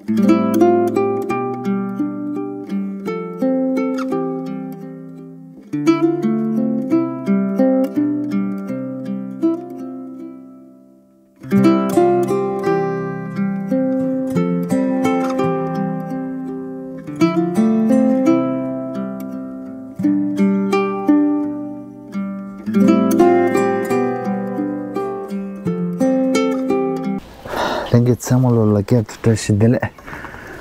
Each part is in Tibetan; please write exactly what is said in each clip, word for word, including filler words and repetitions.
ལྷན་རྒྱས་ཚང་མ་ལོ་ལ་བསྐྱར་དུ་བཀྲ་ཤིས་བདེ་ལེགས།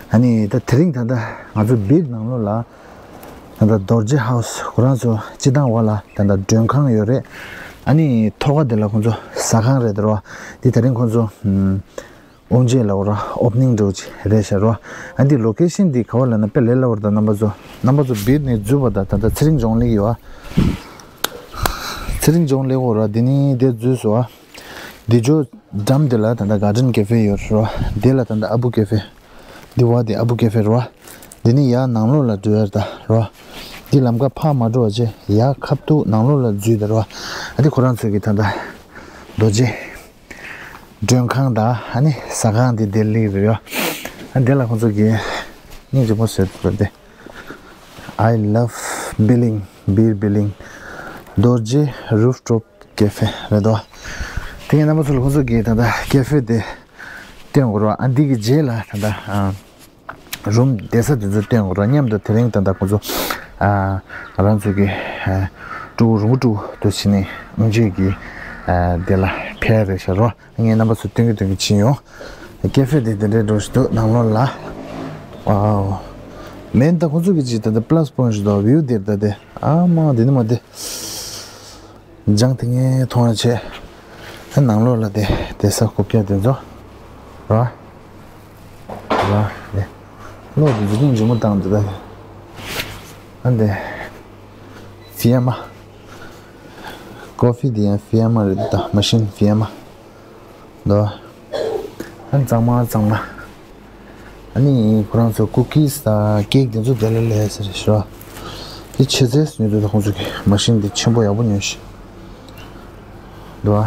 ཨ་ནི་ད་དེ་རིང་ད་ལྟ་ང་ཚོ་བིར་ནང་ལོགས་ལ་ད་ལྟ་རྡོ་རྗེ་ཧའུ་སི་ཁོ་རང་ཚོ་སྤྱི་བཏང་བ་ལ་ད་ལྟ་མགྲོན་ཁང་ཡོད་རེད། ཨ་ནི་ཐོག་ཁ་དེ་ལ་ཁོང་ཚོ་ཟ་ཁང་རེད་དེ་རོ། འདི་དེ་རིང་ཁོང་ཚོ་ཨམ་དབུ་འབྱེད་ལ་འོ་ར་ཨོ་པ་ནིང་འདྲ་བོ་ཅིག་རེད་ཤག་རོ། ཨ་འདི་ལོ་ཀེ་ཤན་འདི་ག་བ་ལ་ན་དཔེ་ལས་སླ་བོ་རེད། ད་རྣམ་པ་ཚོ་རྣམ་པ་ཚོ་བིར་ནས་འཛུལ་བ་ད་ད་ད་ཚེ་རིང་ལྗོངས་ལེགས་ཡོད་ཨ། ཚེ་རིང་ལྗོངས་ལེགས་འོ་ར་འདི་ནི་དེ་འཛུལ་སོང་ཨ། འདི་ཇོ་འགྲམ་དེ་ལ་ད་ལྟ་གར་ཌེན་ཀེ་ཧྥེ་ཡོད་རེད་རོ། དེ་ལ་ད་ལྟ་ཨ་བུ་ཀེ་ཧྥེ། འདི་བ་དེ་ཨ་བུ་ཀེ་ཧྥེ་རོ། འདི་ནི་ཡར་ནང་ལོགས་ལ་འགྲོ་ཡ་རེད་ད་རོ། འདི་ལམ་ཁ་ཕར་མ་འགྲོ་བ་བྱས་ཡར་ཁ་ཐུག་ནང་ལོགས་ལ་འཛུལ་ད་རོ། ཨ་འདི་ཁོ་རང་ཚོས་ཀྱི་ད་ལྟ་རྡོ་རྗེ་མགྲོན་ཁང་དང་ཨ་ནི་ཟ་ཁང་འདི་དེ་ལི་རེད་ཡོ། ཨ་འདི་ལ་ཁོང་ཚོ་གི་སྙིང་རྗེ་མོ་བཟོས་འདུག་སྟེ། I love Billing, Beer Billing, རྡོ་རྗེ་Rooftop Cafe རེད་དོ། དེ་ངས་རྣམ་པ་ཚོ་ལ་ཁོང་ཚོ་གི་ད་ལྟ་ཀེ་ཧྥེ་དེ་སྟོན་དགོས་རོགས། ཨ་འདི་གི་རྗེས་ལ་ད་ལྟ་ཨ་རུམ་བསྡད་ས་དེ་ཚོ་སྟོན་དགོས་རོགས། མཉམ་དུ་དེ་རིང་ད་ལྟ་ཁོང་ཚོ་ཨ་ང་རང་ཚོ་གི་ཨ་ཀྲུ་རུ་མུ་ཀྲུ་དུ་ཕྱིན་ནས་དབུ་འབྱེད་ཀྱི་ཨ་དེ་ལ་ཕེབས་རེད་ཤག་རོ། ངས་རྣམ་པ་ཚོ་སྟོན་གི་སྟོན་གི་ཕྱིན་ཡོང་། ཀེ་ཧྥེ་དེ་དེ་འདྲའི་འགྲོ་ཞིག་འདུག་ནང་ལོགས་ལ། ཝའོ། མེན་ད་ཁོང་ཚོ་གི་ཅིག་ད་ལྟ་པ་ལ་སི་པོ་ཡིན་ཞིག་འདུག་བིའུ་དེར་ད་དེ། ཨ་མ་དེ་ནི་མ་དེ། ལྗང་དེ་ངས་མཐོང་ཡ་ཆེ། ཨ་ནང་ལོགས་ལ་དེ་དེ་ས་རྐུབ་བཀྱག་དེ་ཚོ། ར། ར་དེ། གློག་དེ་འཛུགས་སྐྲུན་ལྗིད་མོ་བཏང་འདུག་ད། ཨ་འདི། ཧྥི་ཡ་མ། ཀོ་ཧྥི་དེ་ཡང་ཧྥི་ཡ་མ་རེད་ད། མ་ཤིན་ཧྥི་ཡ་མ། འདུག་ཨ་གཙང་མ་གཙང་མ། ཨ་ནི་ཁོ་རང་ཚོ་ཀུ་ཀིས་དང་ཀེག་དེ་ཚོ་དེ་ལ་ལས་ཟེར་ཞོ། དེ་ཆེ་ཚེ་ཉོ་དུས་ད་ཁོང་ཚོ་གི་མ་ཤིན་དེ་ཆེན་པོ་ཡག་པོ་ཉོས་ཤིག་འདུག་ཨ།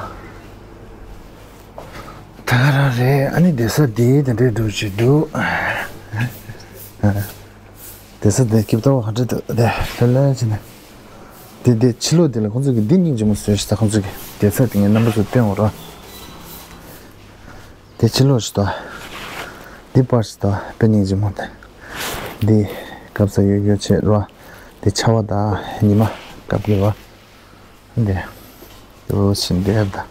ད་ག་རང་རེད། ཨ་ནི་བསྡད་ས་དེ་དེ་འདྲའི་འགྲོ་བྱེད་འདུག་བསྡད་ས་དེ་སྐྱིབས་ཏོ་ག་འདྲ་འདུག་དེ་ལྷོད་ལྷོད་བྱས་ནས། དེ་དེ་ཕྱི་ལོགས་དེ་ལ་ཁོང་ཚོ་གི་འདི་སྙིང་རྗེ་མོ་བཟོས་ཤག་ད་ཁོང་ཚོ་གི་བསྡད་ས་དེ་ངས་རྣམ་པ་ཚོ་སྟོན་འོང་ར། དེ་ཕྱི་ལོགས་ཤིག་ཏོ། འདི་པར་ཤིག་ཏོ་དཔེ་སྙིང་རྗེ་མོ་དེ། འདི་སྐབས་ས་ཡོད་ཡོད་བྱེད་རོ། དེ་ཆར་པ་དང་ཉི་མ་སྐབས་ཀྱི་རོ། འདི། འདི་བོ་ཕྱིན་བསྡད་ད།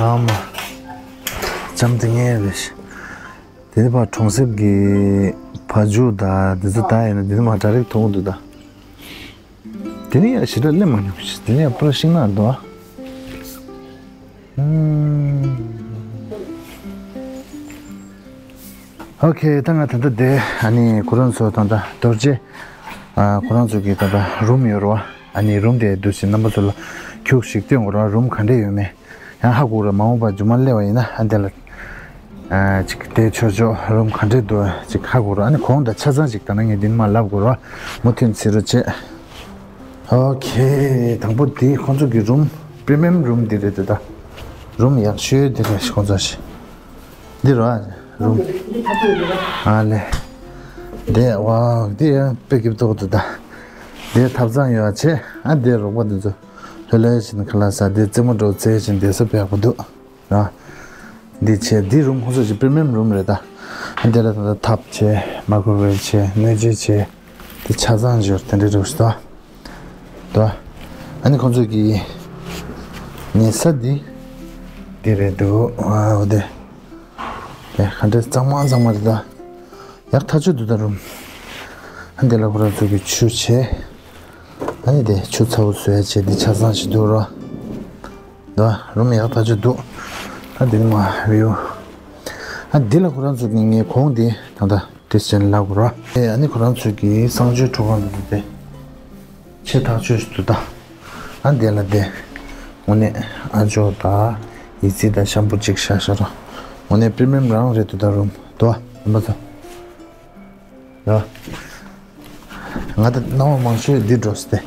ཨ་མ། ལྕམ་དེ་ངའི་རེད། དེ་ནི་ཕར་གྲོང་གསེབ་ཀྱི་བ་ཕྱུགས་དང་དེ་ཚོ་ད་ཡིན་ན་དེ་ནི་མ་འདྲ་རིགས་མཐོང་གི་འདུག་ད། དེ་ནི་ཡང་ཞེ་དྲག་སླེབས་མ་མྱོང་། དེ་ནི་ཡང་པར་ཤིང་ནག་འདུག་ཨ། ཨོ་ཁེ། ད་ང་ད་ལྟ་དེ་ཨ་ནི་ཁོ་རང་ཚོ་ད་ལྟ་རྡོ་རྗེ་ཨ་ཁོ་རང་ཚོ་གི་ད་ལྟ་རུམ་ཡོད་རེད་བ། ཨ་ནི་རུམ་དེ་འདུག་སེ་རྣམ་པ་ཚོ་ལ་ཁྱུག་ཞིག་སྟོན་དགོས་རེད་བ། རུམ་ག་འདྲས་ཡོད་མེད། ཡང་ཧ་གོ་ར་མ་འོངས་པ་རྗེས་མ་སླེབས་པ་ཡིན་ན་ཨ་འདི་ལ་ཨ་ཅིག་བསྡད་ཆོག་ཆོག་རུམ་ག་འདྲས་འདུག་ཅིག་ཧ་གོ་ར། ཨ་ནི་གོང་དང་ཆ་ཚང་ཅིག་ད་ནང་ངས་འདི་ནས་མར་ལབ་དགོས་ར། མུ་མཐུད་བྱེད་རོགས་བྱེད། ཨོ་ཁེ། དང་པོ་འདི་ཁོང་ཚོ་གི་རུམ། པི་རི་མི་ཡམ་རུམ་འདི་རེད་འདུག་ད། རུམ་ཡག་ཤོས་འདི་རེད་ཁོང་ཚོ་ཞིག་འདི་རོ། རུམ། ཨ་ལེ། འདི་ཝའོ་འདི་ཡང་དཔེ་སྐྱིད་པོ་འདུག་ད། འདི་ཐབ་ཚང་ཡོད་ཆེ། ཨ་འདི་རོགས་པ་འདི་ཚོ་ལྷོད་ལྷོད་བྱས་ནས་ཁ་ལག་ཟ། འདི་རྩེད་མོ་འགྲོ་རྩེད་བྱས་ནས་བསྡད་ས་དཔེ་ཡག་པོ་འདུག་ར། འདི་བྱས་འདི་རུམ་ཁོང་ཚོ་ཞིག་པི་རི་མི་ཡམ་རུམ་རེད་ད། ཨ་འདི་ལ་ད་ལྟ་ཐབ་བྱས། མའི་ཀོ་ཝེབ་བྱས། སྣོད་བཅུད་བྱས། དེ་ཆ་ཚང་འབྱོར་དེ་འདྲའི་འགྲོ་ཞིག་ད། ད། ཨ་ནི་ཁོང་ཚོ་གི་ཉལ་ས་འདི། འདི་རེད་འདུག་ཨ་འོ་དེ། དེ་ག་འདྲ་གཙང་མ་གཙང་མ་རེད་ད། ཡག་ཐག་ཆོད་འདུག་ད་རུམ། ཨ་འདི་ལ་ཁོ་རང་ཚོ་གི་ཆུ་བྱས། ཨ་ནི་དེ་ཆུ་ཚ་བོ་བཟོས་བྱས་འདི་ཆ་ཚང་ཞིག་འདུག་རོ། ད་རུམ་ཡག་ཐག་ཆོད་འདུག་ད་འདི་ནི་མ་བིའུ། ཨ་འདི་ལ་ཁོ་རང་ཚོ་གི་ངའི་གོང་འདི་ད་ལྟ་དེ་ཅན་ལབ་དགོས་ར། ཨེ་ཨ་ནི་ཁོ་རང་ཚོ་གི་གསང་སྤྱོད་ཁྲུས་ཁང་འདི་དེ། ཆེ་ཐག་ཆོད་ཞིག་འདུག་ད། ཨ་འདི་ལ་དེ། དངོས་གནས་ཨ་ཇོ་དང་ཡི་ཙི་དང་ཤམ་པུ་གཅིག་བཞག་བཞག་ར། དངོས་གནས་པི་རི་མི་ཡམ་རང་རེད་འདུག་ད་རུམ་དུ་བ་རིམ་པ་ཚོ། ཡ། ང་ད་སྣང་བ་མང་ཤོས་འདི་འགྲོ་སྟེ།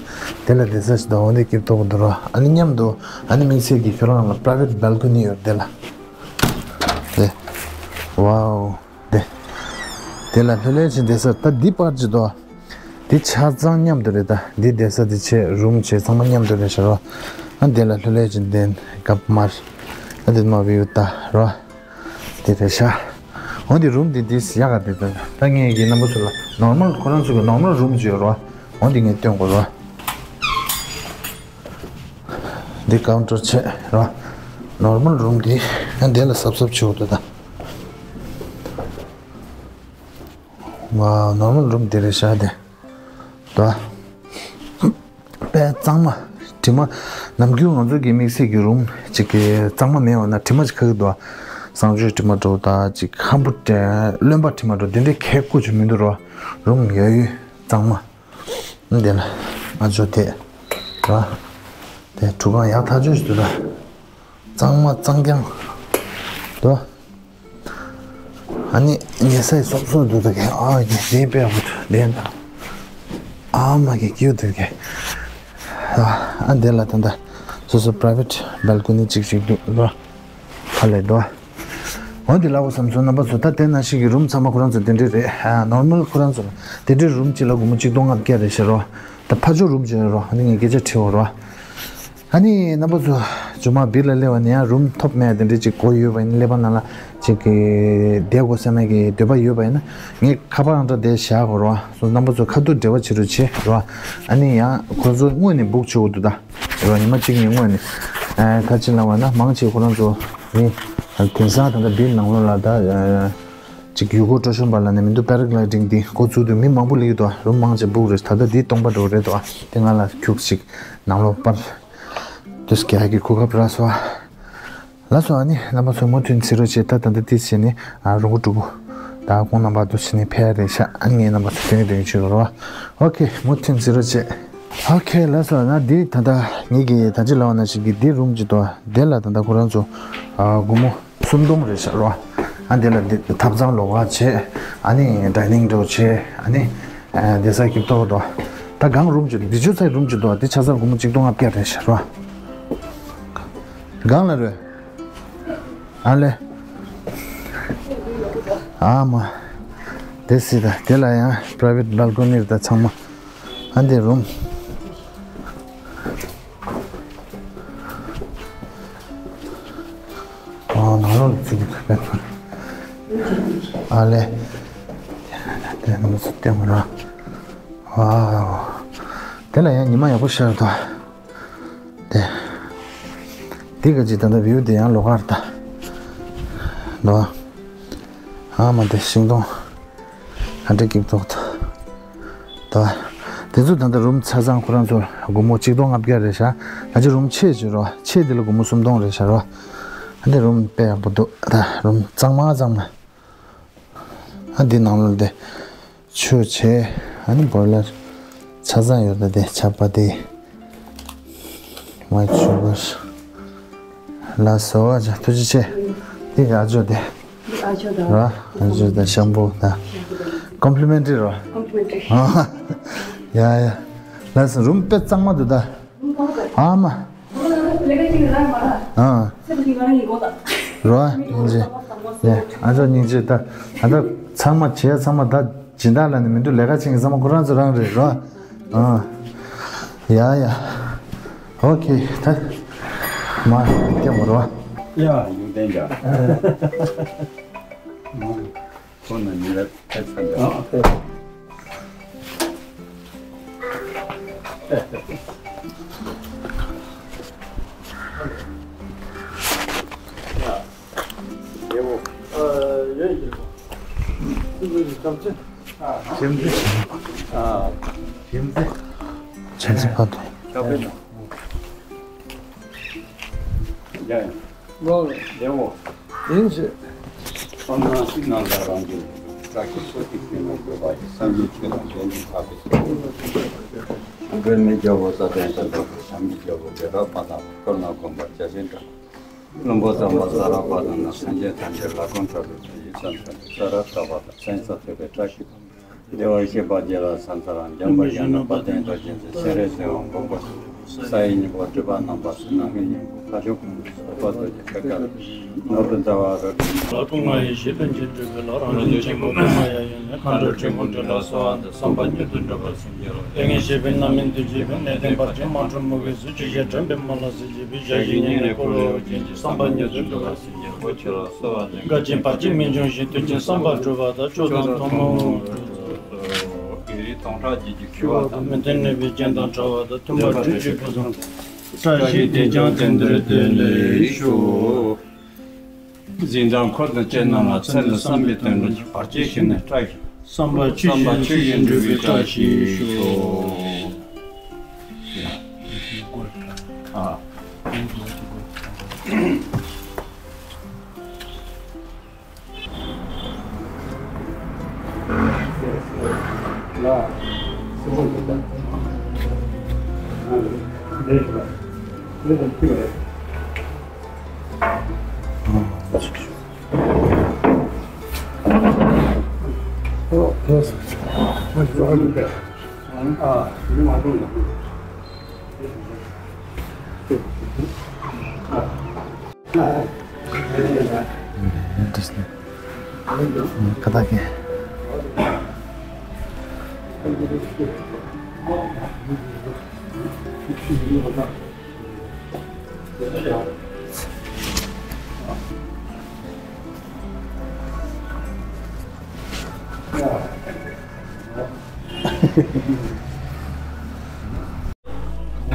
དེ་ལ་བསྡད་ས་ཞིག་དང་འོ་འདི་སྐྱིད་ཏོག་འདུག་ར། ཨ་ནི་མཉམ་དུ་ཨ་ནི་དམིགས་བསལ་གྱི་ཁྱོད་རང་ལ་པ་རའི་ཝེ་ཊི་བྷལ་ཀོ་ནི་ཡོད་དེ་ལ། དེ། ཝའོ། དེ། དེ་ལ་ལྷོད་ལྷོད་བྱས་བསྡད་ས་ད་འདི་པར་ཅིག་འདུག་འདི་ཆ་ཚང་མཉམ་དུ་རེད། ད་འདི་བསྡད་ས་འདི་བྱས་རུམ་བྱས་ཚང་མ་མཉམ་དུ་རེད་ཤག་རོ། ཨ་འདི་ལ་ལྷོད་ལྷོད་བྱས་བསྡད་གབ་མར། ཨ་འདི་མ་བིའུ་ད་རོ། དེ་རེད་ཤག་འོ་འདི་རུམ་འདི་འདི་ཡག་ག་འདི་ད་ད་ངས་ཀྱི་རྣམ་པ་ཚོ་ལ་ནོར་མལ་ཁོ་རང་ཚོ་གི་ནོར་མལ་རུམ་ཅིག་ཡོད་རོ། འོ་འདི་ངས་སྟོན་དགོས་རོ། འདི་ཀའུན་ཊར་བྱས་རོ། ནོར་མལ་རུམ་འདི་ཡང་འདི་ལ་གཟབ་གཟབ་བྱེད་དགོས་འདུག་ད། ཝའོ། ནོར་མལ་རུམ་འདི་རེད་ཤག་དེ། ད། དཔེ་གཙང་མ། དྲི་མ། ནམ་རྒྱུན་ང་ཚོ་གི་དམིགས་བསལ་གྱི་རུམ་ཅིག་གི་གཙང་མ་མེད་པ་ན་དྲི་མ་ཅིག་ཁ་གི་འདུག་གསང་སྤྱོད་དྲི་མ་འདྲ་བོ་དང་ཅིག་ཧམ་པོ་དྲི། རློན་པ་དྲི་མ་འདྲ་བོ་འདི་འདྲའི་ཁྱད་པར་ཅིག་མི་འདུག་རོ། རུམ་ཡོད་ཡོད་གཙང་མ། འདི་ལ་ང་ཚོ་དེ་ར། དེ་ཁྲུས་ཁང་ཡག་ཐག་ཆོད་ཞིག་འདུག་ར། གཙང་མ་གཙང་རྐྱང་། དོ། ཨ་ནི་ཉལ་ས་ཡི་སོབ་སོབ་འདུག་ད་གས། ཨ་ཡེ་དེ་དཔེ་ཡག་པོ་འདུག་དེ་ན། ཨ་མ་གི་སྐྱིད་འདུག་གས། ཨ་འདི་ལ་ད་ལྟ་སོ་སོ་པ་རའི་ཝེ་ཊི་བལ་ཀོ་ནི་གཅིག་གཅིག་འདུག་ར། ཧ་ལས་དོ། འོ་འདི་ལ་འོ་བསམ་སོང་རྣམ་པ་ཚོ། ད་དེ་ནང་བཞིན་གྱི་རུམ་ཚང་མ་ཁོ་རང་ཚོ་དེ་འདྲས་རེད། ཨ་ནོར་མལ་ཁོ་རང་ཚོ་ལ་དེ་འདྲས་རུམ་གཅིག་ལ་སྒོར་མོ་གཅིག་སྟོང་ལྔ་བརྒྱ་རེད་ཤག་རོ། ད་ཕར་ཕྱོགས་རུམ་གཅིག་ཡོད་རོ། ཨ་ནི་ངས་སྐད་ཆ་དྲིས་འོ་རོ། ཨ་ནི་རྣམ་པ་ཚོ་མཇུག་མ་བིར་ལ་སླེབས་པ་ནས་ཡང་རུམ་ཐོབ་མེད་དེ་འདྲས་ཅིག་གོ་ཡོད་པ་ཡིན་ན་ཀླད་པ་ནང་ལ་ཅིག་གི་བསྡད་དགོས་བསམ་མེད་ཀྱི་འདོད་པ་ཡོད་པ་ཡིན་ན་ངས་ཁ་པར་ཨང་གྲངས་དེ་བཞག་གོ་རོ། སོ་རྣམ་པ་ཚོ་ཁ་ཐུག་འབྲེལ་བ་བྱེད་རོགས་བྱེད་རོ། ཨ་ནི་ཡང་ཁོ་ཚོ་སྔོན་ནས་བུག་བྱེད་དགོས་འདུག་ད། རོ། ཉི་མ་གཅིག་གཉིས་སྔོན་ནས། ཨ་ཁ་ཅིག་ལབ་པ་ན་མང་ཆེ་ཁོ་རང་ཚོ་ནི་དེང་སང་ད་ལྟ་བིར་ནང་ལོགས་ལ་ད་ཨ་ཅིག་ཡུལ་སྐོར་སྤྲོ་འཆམ་པ་ལབ་ནས་མི་འདུག་པེ་ར་གི་ལའི་ཌིང་འདི་འགོ་བཙུགས་དུས་མི་མང་པོ་སླེབས་ཀྱི་འདུག་རུམ་མང་ཆེ་བུག་རེད། ད་ལྟ་འདི་སྟོང་པ་འདྲ་བོ་རེད་འདུག་དེ་ང་ལ་ཁྱུག་ཅིག་ནང་ལོགས་པར་དུས་རྒྱག་གི་གོ་སྐབས་རག་སོང་། ལགས་སོ། ཨ་ནི་རྣམ་པ་ཚོ་མུ་མཐུད་གཟིགས་རོགས་བྱེད། ད་ད་ལྟ་དེ་བྱས་ནས་ཨ་རུང་གུ་ཀྲུ་གུ་ད་ཁོང་རྣམ་པ་དུ་བྱས་ནས་ཕེབས་རེད་ཤག་ཨ་ནི་ངའི་རྣམ་པ་ཚོ་དེ་ནས་དེ་ནས་བྱེད་རོགས། ཨོ་ཁེ། མུ་མཐུད་གཟིགས་རོགས་བྱེད། ཨོ་ཁེ། ལགས་སོ། ན་འདི་ད་ལྟ་ངེད་ཀྱི་ད་ཅི་ལབ་པ་ནང་བཞིན་གྱི་འདི་རུམ་གཅིག་འདུག་དེ་ལ་ད་ལྟ་ཁོ་རང་ཚོ་ཨ་སྒོར་མོ་སུམ་སྟོང་རེད་ཤག་རོ། ཨ་འདི་ལ་འདི་ཐབ་ཚང་ལོགས་ཀ་བྱས། ཨ་ནི་ཌའི་ནིང་འདྲ་བོ་བྱས། ཨ་ནི་ཨ་བསྡད་ས་སྐྱིད་པོ་འདུག་ད་གང་རུམ་གཅིག་འདུག་འདི་ཆུ་ཚོད་རུམ་གཅིག་འདུག་འདི་ཆ་ཚང་སྒོར་མོ་གཅིག་སྟོང་ལྔ་བརྒྱ་རེད་ཤག་རོ། གང་ལ་རེད། ཨ་ལེ། ཨ་མ། དེ་སྲིད་ད་དེ་ལ་ཡང་པ་རའི་ཝེ་ཊི་བལ་ཀོ་ནི་རེད་ད་ཚང་མ། ཨ་འདི་རུམ། ཨ་ནང་ལོགས་ལ་ཚུད་ཀྱི་འདུག་ཨ་ལེ། དེ་ནང་ཚུད་བསྟན་མ་ར། ཝའོ། དེ་ལ་ཡང་ཉི་མ་ཡག་པོ་ཤར་འདུག་དེ། འདི་ག་ཅིག་ད་ལྟ་བིའུ་དེ་ཡང་ལོགས་ཀར་ད། ལོ། ཨ་མ་དེ་ཤིང་སྡོང་། ག་འདྲ་སྐྱིད་པོ་འདུག་ད། ད། དེ་ཚོ་ད་ལྟ་རུམ་ཆ་ཚང་ཁོ་རང་ཚོ་སྒོར་མོ་གཅིག་སྟོང་ལྔ་བརྒྱ་རེད་ཤག་ད་ཅི་རུམ་ཆེ་ཅིག་རོ། ཆེ་དེ་ལ་སྒོར་མོ་སུམ་སྟོང་རེད་ཤག་རོ། ཨ་འདི་རུམ་དཔེ་ཡག་པོ་འདུག་ད་རུམ་གཙང་མ་གཙང་མ། ཨ་འདི་ནང་ལོགས་དེ། ཆུ་བྱས། ཨ་ནི་བོ་ལར་ཆ་ཚང་ཡོད་ད་དེ་ཆར་པ་དེ། མ་ཆུ་བར། ལགས་སོ། ཨ་ཅག་ཐུགས་རྗེ་ཆེ། འདི་ཨ་ཅོ་དེ། འདི་ཨ་ཅོ་དང་། ར། ཨ་ཅོ་དང་ཤམ་པུ་དང་། ཀོམ་པི་ལི་མེན་ཊི་རི་རོ། ཀོམ་པི་ལི་མེན་ཊི་རི། ཨ། ཡ་ཡ། ལགས་སོ། རུམ་དཔེ་གཙང་མ་འདུག་ད། ཨ་མ། ཨ། རོ། སྙིང་རྗེ། ཡ། ཨ་ཅོ་སྙིང་རྗེ། ད་ད་ལྟ་ཚང་མ་བྱས་ཚང་མ་ད་སྦྱིན་བདག་ལ་ནི་མི་འདུག་ལས་ཀ་བྱེད་མཁན་ཚང་མ་ཁོ་རང་ཚོ་རང་རེད་རོ། ཨ། ཡ་ཡ། ཨོ་ཁེ། ད་མ་སྐྱེ་མོ་རོ། ཡ། ཡོང་བསྡད་འཇགས། ཁོ་ན་ཉིན་རེ་ཕེབས་ཚར་འདུག་ཨ། ཕེབས། ཡ། ཡེ་བོ། ཨ། ཡོད་ཡོད། ཅེམ་ཙེ། ཨ། ཅེམ་ཙེ། ཨ། ཅེམ་ཙེ། ཅེམ་ཙེ་ཕ་དོ། ཡ་ཡ། ལོ། ལེའོ། ཡིན་ཞེས། བསམ་སྣང་ཞིག་སྣང་ལ་རང་གི་བཀྲ་ཤིས་འཚོ་ཞིང་ཕན་ལ་འགོད་པ་ཡི། སངས་རྒྱས་ཆོས་དང་ལྡན་ཅིང་ཐར་པའི་ཚུལ། འགྲོ་མི་རྒྱལ་པོ་ས་སྟེང་དུ་འགྲོ། བྱམས་ཀྱི་རྒྱལ་པོ་འབྲེལ་ཐག་མ་དག་པ། བསྐུལ་ན་དགོངས་པར་བྱ་ཞིང་གྲགས། བློན་པོ་དམ་པ་ས་ར་པ་དང་ནི། སེམས་ཅན་ཐམས་ཅད་ལ་དགོངས་འཁྲབ་པའི་ཚུལ། ཡིད་བཞིན་དོན་ཀུན་ས་ར་ཏ་པ་དང་། སེམས་ས་ཐོད་པའི་བཀྲ་ཤིས་དང་། བདེ་བར་གཤེགས་པ་རྗེ་ལ་ཕྱག་འཚལ་ལོ། འཇམ་པའི་དབྱངས་ནི་དཔལ་ལྡན་རྡོ་རྗེ་འཛིན། སྤྱན་རས་གཟིགས་དབང་པོ་སྐུ་གསུང་ཐུགས། ས་ཡི་སྙིང་པོ་སྒྲིབ་པ་རྣམ་པ་སེལ། ནམ་མཁའི་སྙིང་པོ་མཁའ་སྤྱོད་ཀུན་ཏུ་སོགས་པ་རྡོ་རྗེ་ཐེག་པ་ནོར་བུ་ཟླ་བ་རབ་ཏུ་ལ་སྐུ་ལྔ་ཡེ་ཤེས་ལྷུན་གྱིས་གྲུབ་པའི་ལྷ། རང་བཞིན་ཆེན་པོ་པདྨ་གཡས་གཡོན་ནས། མཁའ་འགྲོ་ཆེན་པོ་སྤྲིན་ལས་གསོལ་བ་འདེབས། བསམ་པ་མྱུར་དུ་འགྲུབ་པར་བྱིན་གྱིས་རློབས། ཏིང་ངེ་འཛིན་བསྐྱེད་པའི་རྣམ་སྨིན་བདུད་རྩིས་ཀུན། ནད་གདོན་བར་ཆད་མ་འཁྲུགས་མུ་གེ་སེལ། ཇི་ཞིག་དྲན་པས་མ་ལུས་གཟིར་བྱེད་པའི། ཞལ་བཞི་སྙིང་ནས་བསྐུལ་བའི་རྒྱན་གྱིས། བསམ་པ་མྱུར་དུ་འགྲུབ་པར་བྱིན་གྱིས་རློབས། ཆོས་ལ་གསོལ་བ་འདེབས། འགལ་རྐྱེན་བར་ཆད་མི་འབྱུང་ཞིང་། དོན་ཆེན་བསམ་པ་འགྲུབ་པ་དང་། སྐྱོབ་དང་ཐོབ་ནས་འགྲོ། བགེགས་རིགས་སྟོང་ཕྲག་བརྒྱད་ཀྱིས་ཁྱེར་བ་དང་། མི་མཐུན་ནད་པའི་རྐྱེན་དང་བྲལ་བ་དང་། མཐུན་པར་གྲོལ་བྱེད་ཕུན་སུམ། བཀྲ་ཤིས་དེས་ཀྱང་དེང་འདིར་བདེ་ལེགས་ཤོག། འཛིན་གྲྭ་འཁོར་དང་བཅས་རྣམས་ལ། ཚེ་འདིར་བསམ་པའི་དོན་འགྲུབ་ཅིང་། བར་ཆད་ཞི་ནས་བཀྲ་ཤིས། བསམ་པ་ཆོས་བཞིན་འགྲུབ་པའི་བཀྲ་ཤིས་ཤོག། ཨ།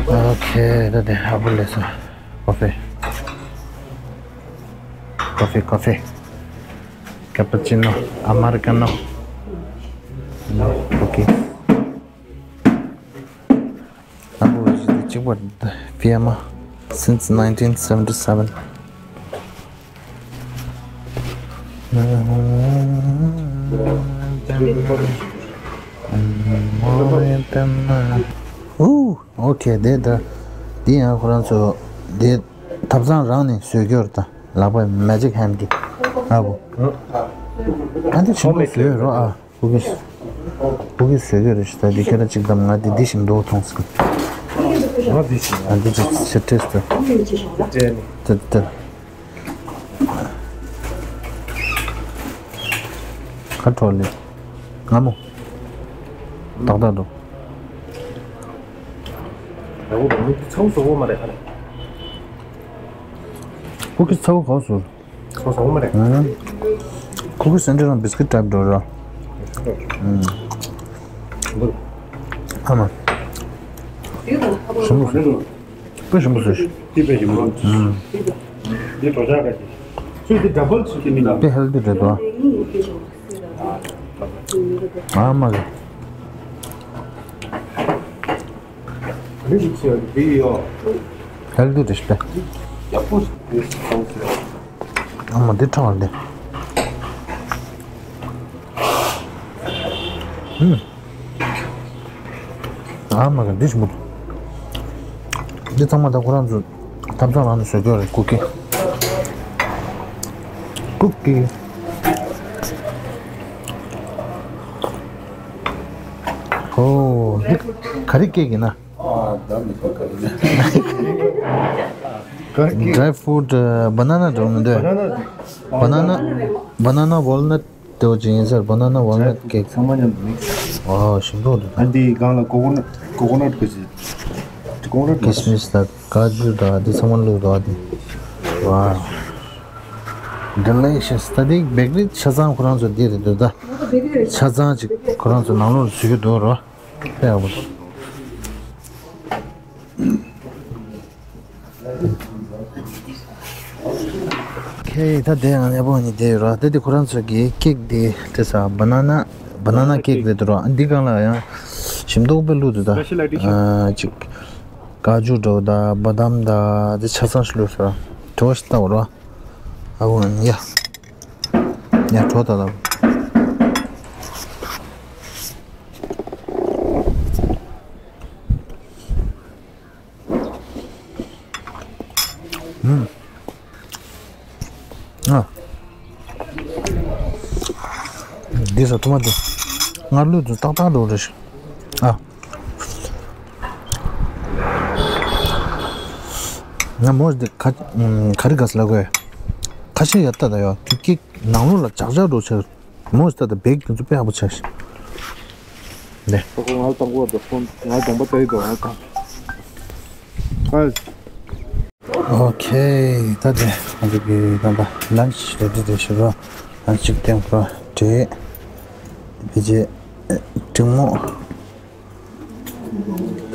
ཨོ་ཁེ། ད་དེ་ཧ་པོ་ལས་སོ། ཀོ་ཧྥི། ཀོ་ཧྥི། ཀོ་ཧྥི། ཀེ་པ་ཅི་ནོ། ཨ་མེ་རི་ཀ་ནོ། ཨོ་ཁེ། ཨ་ཁུ་གཅིག་པ་ཕི་ཡ་མ། Since nineteen seventy-seven. ཨོ་ཁེ། དེ་ད་དེ་ཡང་ཁོ་རང་ཚོ་དེ་ཐབ་ཚང་རང་ནས་བཟོས་རྒྱུ་རེད་ད། ལག་པ་Magic Hand གི། ཨ་བོ། ཨ་འདི་ཆེན་པོ་བཟོས་རོ་ཨ། ཕྲུ་གུ། ཕྲུ་གུ་བཟོས་རྒྱུ་རེད་ཤི། ད་འདི་ཁྱོད་རང་གཅིག་གདམ། ང་འདི་འདི་ཞིམ་མདོག་མཐོང་སྲིད། ང་འདི་ཞིམ། ཨ་འདི་ཅིག་ཕྱིར་ཏེ་སྟེ། ཏེ་ཏེ། ཁ་གྲོ་ལེ། ང་མོ། ཏག་ཏག་འདུག་ཡ་བོ་མི་ཚ་བོ་བཟོ་བོ་མ་རེད་ཁ་ནས། ཕྲུ་གུ་ཚ་བོ་ག་བཟོ། ཁོ་ཚོ་མ་རེད། ཁོ་ཁོ་སེན་ཏྲ་རང་བིས་ཀིཊ་ཊའིབ་འགྲོ་ར། ཨ་མ། ཞིམ་པོ། དཔེ་ཞིམ་པོ་བཟོས་ཤག་དེ་དཔེ་ཞིམ་པོ། དེ་འགྲོ་ཆག་ག་ཅིག་ཚུལ་དེ་འདྲ་པོ་ཚུལ་དེ་མིན་ན། དཔེ་ཧེལ་ཐི་རེད་དོ། ཨ་མ་གི། རི་ཞིག་ཟེར་བ་འདི་ཡོད། ཧེལ་ཐི་རེད་པས། ཡག་པོ་ཞིག་རེད་ཟེར་སོང་ཟེར། ཨ་མ་འདི་ཁྲག་ལ་འདི། ཨུམ། ཨ་མ་གི་འདི་ཞིག་མོ། འདི་ཚང་མ་ད་ཁོ་རང་ཚོ་ཐབ་ཚང་རང་ནས་བཟོ་རྒྱུ་རེད། ཀུ་ཀི། ཀུ་ཀི། ཨོ། འདི་ག་རེ་ཀེག་ཡིན་ན། ཨ། ད་མི་ཐུབ་ཀ་རེ་ན། Dry fruit, banana འགྲོ་མི་འདུག Banana, banana, walnut དེ་བ་ཅིག་ཡིན་ཟེར། Banana walnut cake. ཚང་མ་མཉམ་དུ་མིག་སི། ཨོ། ཞིམ་མདོག་འདུག་ད། ཨ་འདི་སྒང་ལ་ཀོ་ཀོ་ནཊ། ཀོ་ཀོ་ནཊ་གི་ཟེར། ཀོ་ཀོ་ནཊ། ཁིས་མིས་དང་ཀ་ཇུ་དང་འདི་ཚང་མ་བླུགས་འདུག་ཨ་འདི། Wow, delicious. ད་འདི་བེག་རི་ཆ་ཚང་ཁོ་རང་ཚོ་འདི་རེད་འདུག་ད་ཆ་ཚང་ཅིག་ཁོ་རང་ཚོ་ནང་ལོགས་ལ་བཟོ་གི་འདུག་རོ། ཨེ་ཡག་པོ། ཁེ། ད་དེ་ཡང་ཡག་པོ་ནི་དེ་རོ། དེ་དེ་ཁོ་རང་ཚོ་གི་ཀེག་དེ་དེ་ས་banana, banana cake རེད་འདུག་རོ། འདི་སྒང་ལ་ཡང་ཞིམ་མདོག་དཔེ་བླུགས་འདུག་ད། Special edition. ཨ་ཅིག་ཀ་ཇུ་འདྲ་བོ་ད་བ་དམ་ད་དེ་ཆ་ཚང་ཞིག་བླུགས་སོ། དེ་བ་ཞིག་ལྟ་བ་རོ། ཨ་བོ་ཡ། ཡ་གྲོ་ད་ལ། ཨུམ། ཨ། འདི་ས་ཐུ་མ་དེ། སྔར་ལུགས་དུ་ཏག་ཏག་འགྲོ་རེ་ཞིག་ཨ། ང་མོ་འདི་ག་ག་རེ་ག་ས་ལ་གོ་ཁ་ཤས་ཡ་ལྟ་ད་ཡོད་དུས་ཀྱི་ནང་ལོགས་ལ་ཇག་ཇག་འགྲོ་ཆེ། མོ་ལྟ་ད་བེག་དེ་ཚོ་དཔེ་ཡག་པོ་ཆགས་ཤག་ནས། ཁོ་ང་དང་པོ་དང་ཁོ་ང་དང་པོ་ལྟ་ཡི་དང་ང་དང་། ཨོ་ཁེ། ད་དེ་ང་ཚོ་གི་ད་ད་ལན་ཆི་རེ་ཌི་རེད་ཤི་རོ། ལན་ཆི་ཅིག་ཏེང་ཕོ་ར་དྲེ། ཕི་ཅི་ཏྲིང་མོ།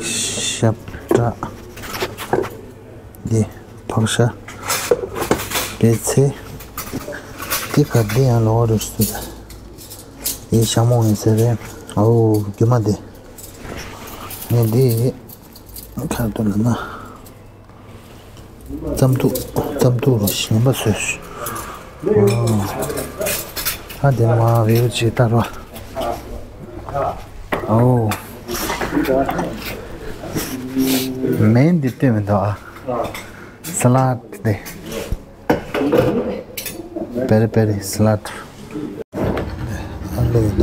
ཤབ་ཏྲ། འདི་ཕག་ཤ། པེ་ཚེ། འདི་ག་འདི་ཡང་ལོ་རུ་སུ། འདི་ཤ་མོ་ཡིན་ཟེར་རེད། ཨོ་རྒྱུ་མ་འདི། ངས་འདི་ག་འདུག་ལབ་ན། རྩམ་ཐུག་རྩམ་ཐུག་རེ་ཞིམ་པ་བཟོས། ཨ་དེ་མ་རེའུ་ཅིག་ལྟ་རོགས། ཨོ། མེན་འདི་ལྟོས་མི་འདུག་ཨ། སླད་དེ། པེ་རི་པེ་རི་སླད། ཨ་ལོ་ཡིན་ད།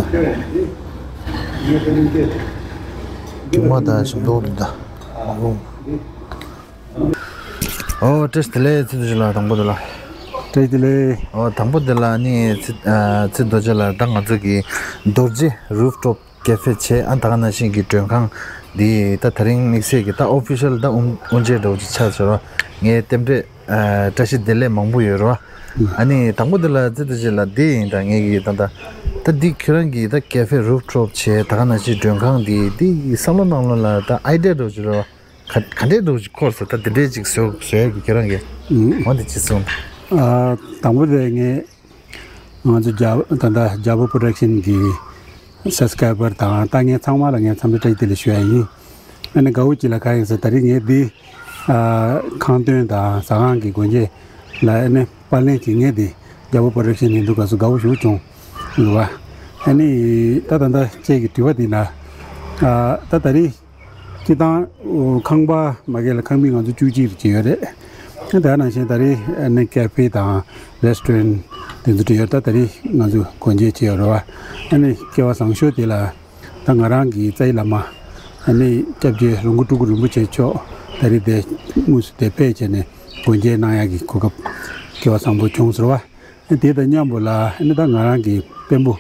རྒྱུ་མ་ད་ཞིམ་མདོག་འདུག་ད། ཨོ། ཨོ་བཀྲ་ཤིས་བདེ་ལེགས་ཚེ་རྡོ་རྗེ་ལགས། དང་པོ་དེ་ལ། བཀྲ་ཤིས་བདེ་ལེགས། ཨོ་དང་པོ་དེ་ལ་ནི་ཚེ་ཨ་ཚེ་རྡོ་རྗེ་ལགས་ད་ང་ཚོ་གི་རྡོ་རྗེ་རུབ་ཊོབ་ཀེ་ཧྥེ་བྱས། ཨ་ད་ག་ནང་བཞིན་གྱི་མགྲོན་ཁང་འདི་ད་དེ་རིང་དམིགས་བསལ་གྱི་ད་ཨོ་ཕི་ཤལ་ད་དབུ་དབུ་འབྱེད་འདྲ་བོ་ཅིག་ཆགས་ཟེར་བ། ངའི་རྟེན་འབྲེལ་ཨ་བཀྲ་ཤིས་བདེ་ལེགས་མང་པོ་ཡོད་རེད་བ། ཨ་ནི་དང་པོ་དེ་ལ་ཚེ་རྡོ་རྗེ་ལགས་འདི་ཡིན་ད། ངེད་ཀྱི་ད་ད་ད་འདི་ཁྱོད་རང་གི་ད་ཀེ་ཧྥེ་རུབ་ཊོབ་བྱས། ད་ག་ནང་བཞིན་མགྲོན་ཁང་འདི་འདི་བསམ་བློ་ནང་ལོགས་ལ་ད་ཨའི་ཌི་ཡ་འདྲ་བོ་ཅིག་རེད་བ། ག་ག་འདྲས་འདུག་ཅིག་འཁོར་སོང་། ད་དེ་འདྲས་ཅིག་བཟོ་བཟོ་ཡག་གི་ཁྱེད་རང་གིས་ཨུ། འོ་འདི་ཅི་གསུངས། ཨ་དང་པོ་དེ་ངས་ང་ཚོ་རྒྱ་ད་ལྟ་རྒྱལ་པོ་པོ་རོ་ཌག་ཤན་གྱི་སབ་སི་ཀ་རའི་བར་དང་ད་ངས་ཚང་མ་ལ་ངས་འཚམས་འདྲི་བཀྲ་ཤིས་བདེ་ལེགས་ཞུ་ཡ་ཡིན། ཨ་ནི་དགའ་བོ་ཅིག་ལ་ག་ཡིན་ཟེར། ད་རེས་ངས་འདི་ཨ་ཁང་སྟོན་དང་ཟ་ཁང་གི་སྒོ་འབྱེད་ལ་ཨ་ནི་པར་ལེན་གྱིས་ངས་འདི་རྒྱལ་པོ་པོ་རོ་ཌག་ཤན་ཡིན་འདུག་ག་སུ་དགའ་བོ་ཞེ་པོ་བྱུང་འདུག་བ། ཨ་ནི་ད་ད་ལྟ་ཁྱེད་ཀྱི་དྲི་བ་འདི་ན་ཨ་ད་ད་རེས། སྤྱིར་བཏང་ཁང་པ་མ་གི་ལ་ཁང་མིག་ང་ཚོ་བཅུ་གཅིག་རེ་བྱས་ཡོད་རེད། དེ་ནང་བཞིན་ད་རེས་ནི་ཀེ་ཧྥེ་དང་རེ་སི་ཊོ་རན་དེ་ཚོ་བྲིས་ཡོད། ད་ད་རེས་ང་ཚོ་སྒོ་འབྱེད་བྱས་ཡོད་རེད་བ། ཨ་ནི་སྐལ་བ་བཟང་ཤོས་དེ་ལ་ད་ང་རང་གི་རྩ་བའི་བླ་མ་ཨ་ནི་སྐྱབས་རྗེ་ལོངས་སྐུ་སྤྲུལ་སྐུ་རིན་པོ་ཆེ་མཆོག་ད་རེས་དེ་དངོས་སུ་དེ་ཕེབས་བྱས་ནས་སྒོ་འབྱེད་གནང་ཡག་གི་གོ་སྐབས་སྐལ་བ་བཟང་པོ་བྱུང་ཟེར་བ། དེ་དང་མཉམ་པོ་ལ་ཨ་ནི་ད་ང་རང་གི་དཔོན་པོ།